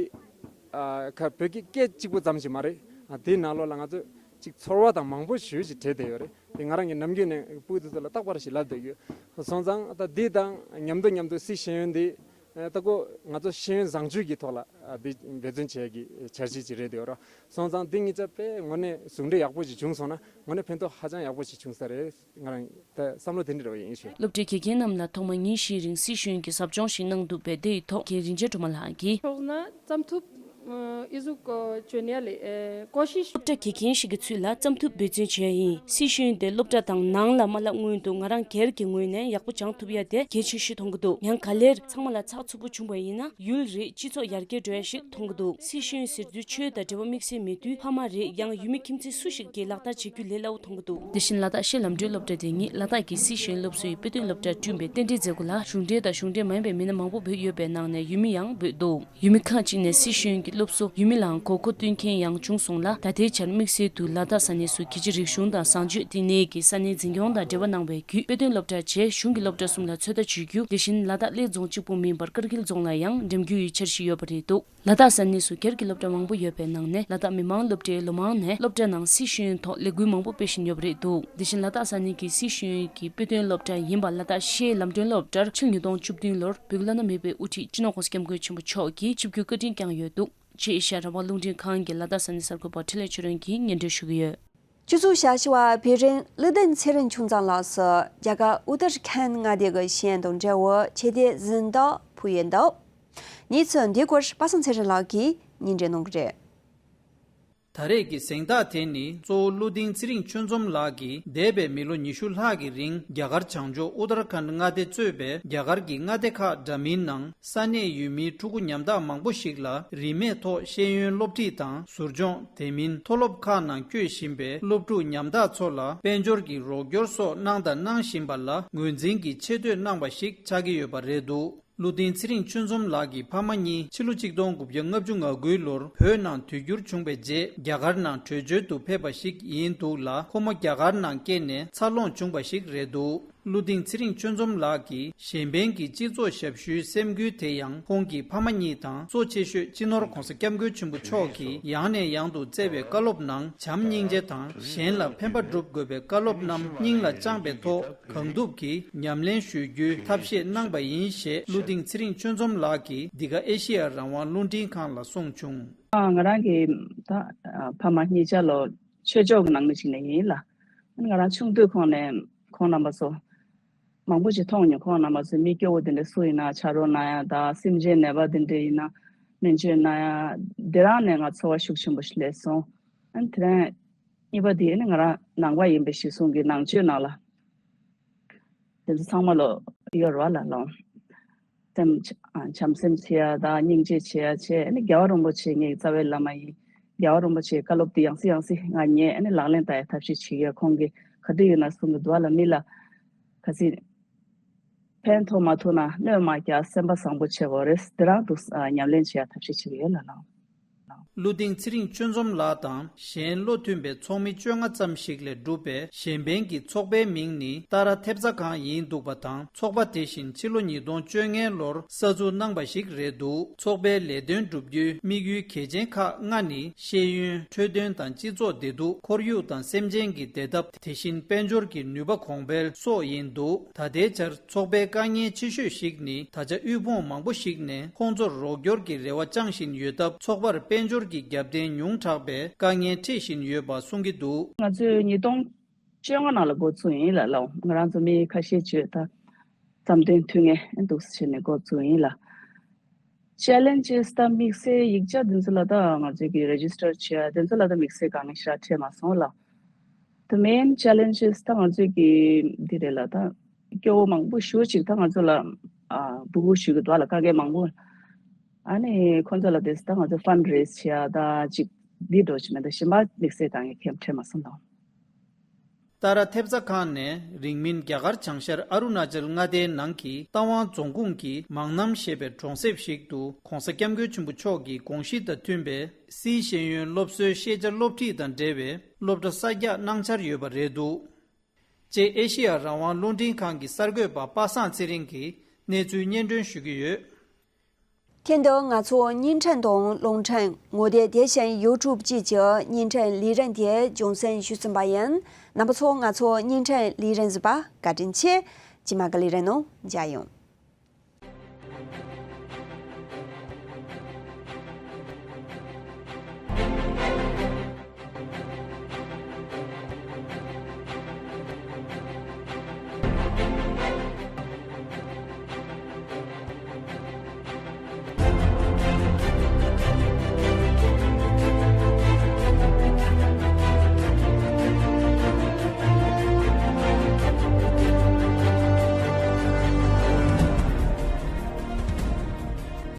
ཨ་ཁ་བོད་ཀྱི་སྐད་གཅིག་པུ་ཙམ་ཞིག་མ་རེད། ཨ་འདི་ནང་ལོགས་ལ་ང་ཚོ་ཅིག་ཚོར་བ་དང་མང་པོ་ཞེ་ཅིག་འདྲེས་བསྡད་ཡོད་རེད། དེ་ང་རང་གི་ནམ་རྒྱུན་ནས་སྤུ་གུ་དེ་ཚོ་ལ་རྟག་པར་ཞིག་ལབ་བསྡད་ཡོད། སོང་ཙང་ད་འདི་དང་མཉམ་དུ་མཉམ་དུ་སི་ཤེས་ཡོན་འདི་ཨ་ད་ཁོ་ང་ཚོ་ཤེས་ཡོན་བཟང་སྤྱོད་ཀྱི་ཐོག་ལ་ཨ་འདི་འབད་བརྩོན་བྱེད་ཀྱི་འཆར་གཞི་ཅིག་རེད་འདུག་ར། སོང་ཙང་འདི་གཉིས་ཆ་དཔེ་དངོས་གནས་ཟུང་འབྲེལ་ཡག་པོ་ཞིག་བྱུང་སོང་ན་དངོས་གནས་ཕན་ཐོགས་ཧ་ཅང་ཡག་པོ་ཞིག་བྱུང་ས་རེད། ང་རང་ད་བསམ་བློ་དེ་འདྲ་རེ་བ་ཡིན་ཞུ། སློབ་གྲྭའི་དགེ་རྒན་རྣམས་ལ་ཐོག་མ་ཉིན་བཞིའི་རིང་སི་ཤེས་ཡོན་གྱི་ཟབ་སྦྱོང་ཞིག་གནང་འདུག་པས། དེ་ཡི་ཐོག་རྒན་རིན་ཆེན་སྒྲོལ་མ་ལགས་ཀྱིས། ཆོག་ན་ཙམ་ཐུབ་ཨི་ཟུག་བྱོན་ཡ་ལས་ཀོ་ཤིཤ། སློབ་གྲྭ་དགེ་རྒན་ཞིག་གི་ཚུལ་ལ་ཙམ་ཐུབ་འབད་བརྩོན་བྱས་ཡིན། སི་ཤེས་ཡོན་དེ་སློབ་གྲྭ་དང་ནང་ལ་མ་བསླབ་སྔོན་དུ་ང་རང་སྒེར་གྱི་ངོས་ནས་ཡག་པོ་སྦྱང་ཐུབ་ཡ་དེ་གལ་ཆེ་ཤོས་མཐོང་གི་འདུག་ཡང་ག་ལེར་ཚང་མ་ལ་ཚགས་ཚུད་པོ་བྱུང་བ་ཡིན་ན་ཡུལ་རེད་སྤྱི་ཚོགས་ཡར་རྒྱས་འགྲོ་ཡ་ཞིག་མཐོང་གི་འདུག་སི་ཤེས་ཡོན་ཟེར་དུས་ཆོས་དང་འབྲེལ་བ་དམིགས་བསལ་མེད་དུས་ཕ་མ་རེད་ཡང་ཡུལ་མི་ཁྱིམ་མཚེས་སུ་ཞིག་གིས་ལག་བསྟར་བྱེད་རྒྱུ་ལས་སླ་བོ་མཐོང་གི་འདུག་དེ་བཞིན་ལ་དྭགས་ཤེལ་ལམ་སྒྲོན་སློབ་གྲྭ་དེ་ཉིད་ལ་དྭགས་ཀྱི་སི་ཤེས་ཡོན་སློབ་གསོའི་དཔེ་སྟོན་སློབ་གྲྭར་བསྐྲུན་པའི་རྟེན་འབྲེལ་མཛད་སྒོ་ལ་གཞུང་འབྲེལ་དང་གཞུང་འབྲེལ་མ་ཡིན་པའི་མི་སྣ་མང་པོ་འབོད་ཡོད་པའི་ནང་ནས་ཡུལ་མི་ཡང་འབོད་འདུག་ཡུལ་མི་ཁག་ཅིག་ནས་སི་ཤེས་ཡོན་གྱི་སློབ་གསོ་ཡུལ་མི་ལའང་དགོས་མཁོ་བསྟུན་མཁན་ཡང་བྱུང་སོང་ལ། ད་ལྟའི་ཆར་དམིགས་བསལ་དུ་ལ་དྭགས་ས་གནས་སུ་རྒྱལ་སྤྱིའི་རིག་གཞུང་དང་བཟང་སྤྱོད་ལྟེ་གནས་ཀྱི་ས་གནས་འཛིན་སྐྱོང་དང་འབྲེལ་བ་གནང་བའི་བརྒྱུད་དཔེ་སྟོན་སློབ་གྲྭ་བཅས་གཞུང་གི་སློབ་གྲྭ་གསུམ་ལ་ཚོད་ལྟ་བྱེད་རྒྱུ། དེ་བཞིན་ལ་དྭགས་གླེ་རྫོང་གཅིག་པུ་མིན་པར་ཀར་གིལ་རྫོང་ལ་ཡང་འགྲིམ་རྒྱུ་ཡི་འཆར་གཞི་ཡོད་པ་རེད་འདུག་ལ་དྭགས་ས་གནས་སུ་སྒེར་གྱི་སློབ་གྲྭ་མང་པོ་ཡོད་པའི་ནང་ནས་ལ་དྭགས་མི་དམངས་སློབ་གྲྭའི་ལོ་མང་ནས་སློབ་གྲྭ་ནང་སི་ཤེས་ཡོན་ཐོག་ལས་འགུལ་མང་པོ་སྤེལ་བཞིན་ཡོད་པ་རེད་འདུག་དེ་བཞིན་ལ་དྭགས་ས་གནས་ཀྱི་སི་ཤེས་ཡོན་གྱི་དཔེ་སྟོན་སློབ་གྲྭ་ཡིན་པ་ལ་དྭགས་ཤེལ་ལམ་སྒྲོན་སློབ་གྲྭར་ཕྱི་ལོ་ཉིས་སྟོང་བཅུ་བདུན་ལོར་བོད་ཀྱི་བླ་ན་མེད་པའི་དབུ་ཁྲིད་སྤྱི་ནོར་༸གོང་ས་༸སྐྱབས་མགོན་ཆེན་པོ་མཆོག་གིས་ཆིབས་བསྒྱུར་བཀའ་དྲིན་བསྐྱངས་ཡོད་འདུག་ཅེས་ཨེ་ཤ་ཡ་རང་དབང་རླུང་འཕྲིན་ཁང་གི་ལ་དྭགས་ས་གནས་གསར་འགོད་པ་འཕྲིན་ལས་ཆོས་སྒྲོན་གྱིས་སྙན་སྒྲོན་ཞུ་གི་ཡོད། སྤྱི་ཚོགས་བྱ་བཞི་བ་བྷི་རེན་ཀླི་ལྡན་ཚེ་རིང་ཆུང་བཟང་ལགས་སུ་རྒྱ་གར་ཨུ་ཏར་ཁན་མངའ་སྡེ་གི་ཤེས་ཡོན་དང་འབྲེལ་བའི་ཆེ་བསྟོད་གཟེངས་རྟགས་ཕུལ་ཡོད་འདུག་གནས་ཚུལ་འདིའི་སྐོར་པ་སངས་ཚེ་རིང་ལགས་ཀྱིས་སྙན་སྒྲོན་གནང་གི་རེད། ད་རེས་ཀྱི་གཟེངས་རྟགས་དེ་ནི་གཙོ་བོ་ཀླུ་ལྡིང་ཚེ་རིང་ཆོས་འཛོམས་ལགས་ཀྱིས་འདས་པའི་མི་ལོ་ཉི་ཤུ་ལྷག་གི་རིང་རྒྱ་གར་བྱང་ཕྱོགས་ཨུ་ཏར་ཁན་མངའ་སྡེ་གཙོས་པའི་རྒྱ་གར་གྱི་མངའ་སྡེ་ཁག་འདྲ་མིན་ནང་ས་གནས་ཡུལ་མིའི་ཕྲུ་གུ་ཉམ་ཐག་མང་པོ་ཞིག་ལ་རིན་མེད་ཐོག་ཤེས་ཡོན་སློབ་ཁྲིད་དང་ཟུར་སྦྱོང་། དེ་མིན་མཐོ་སློབ་ཁག་ནང་བསྐྱོད་བཞིན་པའི་སློབ་ཕྲུག་ཉམ་ཐག་ཚོ་ལ་དཔལ་འབྱོར་གྱི་རོགས་སྐྱོར་སོགས་གནང་དང་གནང་བཞིན་པ་ལ་ངོས་འཛིན་གྱི་ཆེ་བསྟོད་གནང་བ་ཞིག་ཆགས་ཀྱི་ཡོད་པ་རེད་འདུག་ཀླུ་ལྡིང་ཚེ་རིང་ཆོས་འཛོམས་ལགས་ཀྱི་ཕ་མ་གཉིས་ཕྱི་ལོ་ཆིག་སྟོང་དགུ་བརྒྱ་ལྔ་བཅུ་ང་དགུའི་ལོར་བོད་ནང་དུས་འགྱུར་བྱུང་བའི་རྗེས་རྒྱ་གར་ནང་བྲོས་བྱོལ་དུ་ཕེབས་པ་ཞིག་ཡིན་འདུག་ལ། ཁོ་མོ་རྒྱ་གར་ནང་སྐྱེས་ནས་འཚར་ལོངས་བྱུང་བ་ཞིག་རེད་འདུག་ཀླུ་སྡིངས་ཚེ་རིང་ཆོས་འཛོམས་ལགས་ཀྱིས་གཞན་ཕན་གྱི་སྤྱི་ཚོགས་ཞབས་ཞུའི་སེམས་འགུལ་དེ་ཡང་ཁོང་གི་ཕ་མ་གཉིས་དང་གཙོ་ཆེ་ཤོས་སྤྱི་ནོར་༧གོང་ས་༧སྐྱབས་མགོན་ཆེན་པོ་མཆོག་གིས་ཡང་ནས་ཡང་དུ་བསྩལ་བའི་བཀའ་སློབ་ནང་བྱམས་སྙིང་རྗེ་དང་གཞན་ལ་ཕན་པ་སྒྲུབ་དགོས་པའི་བཀའ་སློབ་རྣམས་སྙིང་ལ་བཅངས་པའི་ཐོག་གང་ཐུབ་ཀྱིས་ཉམས་ལེན་ཞུ་རྒྱུའི་ཐབས་ཤེས་གནང་པ་ཡིན་ཞེས་ཀླུ་སྡིངས་ཚེ་རིང་ཆོས་འཛོམས་ལགས་ཀྱིས་འདི་ག་ཨེ་ཤེ་ཡ་རང་དབང་རླུང་འཕྲིན་ཁང་ལ་གསུངས་བྱུང་། ཨ། ང་རང་གི་ད་ཨ་ཕ་མ་གཉིས་ཆ་ལོ་ཆོས་ཕྱོགས་ཀྱི་ནང་མི་ཞིག་ནས་ཡིན་ལ། ང་རང་ཆུང་དུས་ཁོང་ནས་ཁོང་རྣམ་པ་ཚོ་མང་པོ་ཞིག་མཐོང་མྱོང་། ཁོང་རྣམ་པ་ཚོ་མི་སྐྱོ་བོ་དེ་འདྲ་སུ་ཡིན་ན་ཕྱག་རོགས་གནང་ཡ་དང་སེམས་ཅན་ནད་པ་དེ་འདྲ་ཡིན་ན་སྨན་བཅོས་གནང་ཡ་དེ་རང་ནས་ང་ཚོར་བ་ཤུགས་ཆེན་པོ་ཞིག་སླེབས་སོང་། ཨ་ནི་དེ་རིང་གཉིས་པ་དེ་ནི་ང་རང་ནང་པ་ཡིན་པའི་གཞི་བཟུང་གི་ནང་ཆོས་ནང་ལ། དེ་ཚོ་ཚང་མ་ལོ་ཡོད་རེད་བ་ལ་ལོ། སེམས་ཨ་བྱམས་སེམས་བྱེད་ཡ་དང་སྙིང་རྗེ་བྱེད་ཡ་བྱས། ཨ་ནི་རྒྱལ་བ་རིན་པོ་ཆེ་ངའི་རྩ་བའི་བླ་མ་ཡིན། རྒྱལ་བ་རིན་པོ་ཆེའི་བཀའ་སློབ་དེ་ཡང་སེ་ཡང་སེ་ང་ཉན། ཨ་ནི་ལག་ལེན་བསྟར་ཡ་ཐབས་ཤེས་བྱེད་ཡ། ཁོང་གིས་ག་དུས་ཡིན་ན་གསུང་གི་འདུག་བ་ལ། མི་ལ་ག་ཚིག་ཕན་ཐོགས་མ་ཐུབ་ན་གནོད་མ་རྒྱག་སེམས་པ་བཟང་པོ་བྱེད་དགོས་རེད། དེ་རང་དུ་ཨ་ཉམས་ལེན་བྱེད་ཡ་ཐབས་ཤེས་བྱེད་ཀྱི་ཡོད་ལ་ལོ། ཀླུ་སྡིངས་ཚེ་རིང་ཆོས་འཛོམས་ལགས་དང་གཞན་བློ་མཐུན་པའི་ཚོགས་མི་བཅོ་ལྔ་ཙམ་ཞིག་ལས་གྲུབ་པའི་གཞན་ཕན་གྱི་ཚོགས་པའི་མིང་ནི་ཏཱ་ར་ཐེབས་རྩ་ཁང་ཡིན་འདུག་པ་དང་། ཚོགས་པ་དེ་བཞིན་ཕྱི་ལོ་ཉིས་སྟོང་བཅོ་ལྔའི་ལོར་གསར་འཛུགས་གནང་པ་ཞིག་རེད་འདུག་ཚོགས་པའི་ལས་དོན་བསྒྲུབ་རྒྱུའི་དམིགས་ཡུལ་གལ་ཆེན་ཁག་ལྔ་ནི་ཤེས་ཡོན། འཕྲོད་བསྟེན་དང་སྤྱི་ཚོགས་བདེ་སྡུག་ཁོར་ཡུག་དང་སེམས་ཅན་གྱི་བདེ་ཐབས། དེ་བཞིན་དཔལ་འབྱོར་གྱི་ནུས་པ་གོང་འཕེལ་སོགས་ཡིན་འདུག་ད་ལྟའི་ཆར་ཚོགས་པའི་དཀའ་ངལ་ཆེ་ཤོས་ཤིག་ནི་ད་ཆ་དབུལ་ཕོངས་མང་པོ་ཞིག་ནས་ཁོང་ཚོར་རོགས་སྐྱོར་གྱི་རེ་བ་བཅངས་བཞིན་ཡོད་སྟབས། ཚོགས་པར་དཔལ་འབྱོར་གྱི་རྒྱབ་རྟེན་ཉུང་དྲགས་པས་དཀའ་ངལ་འཕྲད་བཞིན་ཡོད་པ་གསུང་གི་འདུག་ང་ཚོས་ཉིས་སྟོང་བཅོ་ལྔ་ནང་ལ་འགོ་བཙུགས་ཡིན་ལ་ལོ། ང་རང་ཚོ་མི་ཁ་ཤས་བརྗོད་ད་བསམ་དོན་མཐུན་ངེས་འདུག་ཟེར་ནས་འགོ་བཙུགས་ཡིན་ལ། ཅེ་ལེན་ཇེས་དང་དམིགས་བསལ་ཡིག་ཆ་དེ་ཚོ་ལ་ད་ང་ཚོས་ཀྱི་རེ་ཇི་སི་ཊར་བྱས་དེ་ཚོ་ལ་ད་དམིགས་བསལ་དཀའ་ངལ་ཞེ་དྲག་འཕྲད་མ་སོང་ལ། The main challenges ད་ང་ཚོས་ཀྱི་འདི་རེད་ལ། ད་སྐྱོ་བོ་མང་པོ་ཞེ་ཅིག་ད་ང་ཚོ་ལ་ཨ་སྦུག་སྦུག་ཞུ་གི་འདུག་ལ། དཀའ་ངལ་མང་པོ། ཨ་ནི་ཁོང་ཚོ་ལ་དེ་ད་ང་ཚོ་ཕན་རེ་ཛི་བྱས་ད་ཅིག་འདི་འགྲོ་ཅིག་མེད། ད་གཞན་པ་དམིགས་བསལ་དཀའ་ངལ་གང་ཡང་འཕྲད་མ་སོང་ལ། ཏཱ་ར་ཐེབས་རྩ་ཁང་ནས་རིང་མིན་རྒྱ་གར་བྱང་ཤར་ཨ་རུ་ན་ཅལ་མངའ་སྡེའི་ནང་གི་རྟ་དབང་རྫོང་ཁོངས་ཀྱི་མང་རྣམ་ཞེས་པའི་གྲོང་གསེབ་ཞིག་ཏུ་༧གོང་ས་༧སྐྱབས་མགོན་ཆེན་པོ་མཆོག་གི་དགོངས་གཞི་དང་མཐུན་པའི་སིའི་ཤེས་ཡོན་སློབ་གསོའི་ཤེས་བྱ་སློབ་ཁྲིད་དང་འབྲེལ་བའི་སློབ་གྲྭ་གསར་རྒྱག་གནང་འཆར་ཡོད་པ་རེད་འདུག་ཅེས་ཨེ་ཤེ་ཡ་རང་དབང་རླུང་འཕྲིན་ཁང་གི་གསར་འགོད་པ་པ་སངས་ཚེ་རིང་གིས་གནས་ཚུལ་སྙན་སྒྲོན་ཞུ་གི་ཡོད། ཁྱེད་ཚོས་ང་ཚོ་བརྙན་འཕྲིན་དང་རླུང་འཕྲིན་ངོ་དེབ། དེ་བཞིན་ཡུ་ཊུབ་བཅས་ཀྱི་བརྙན་འཕྲིན་ལས་རིམ་དེ་རྒྱང་སྲིང་ཞུས་ཟིན་པ་ཡིན། རྣམ་པ་ཚོ་ང་ཚོ་བརྙན་འཕྲིན་ལས་རིམ་གཟིགས་པར་བཀའ་དྲིན་ཆེ། རྗེས་མ་གི་ལས་རིམ་ནང་མཇལ་ཡོང་།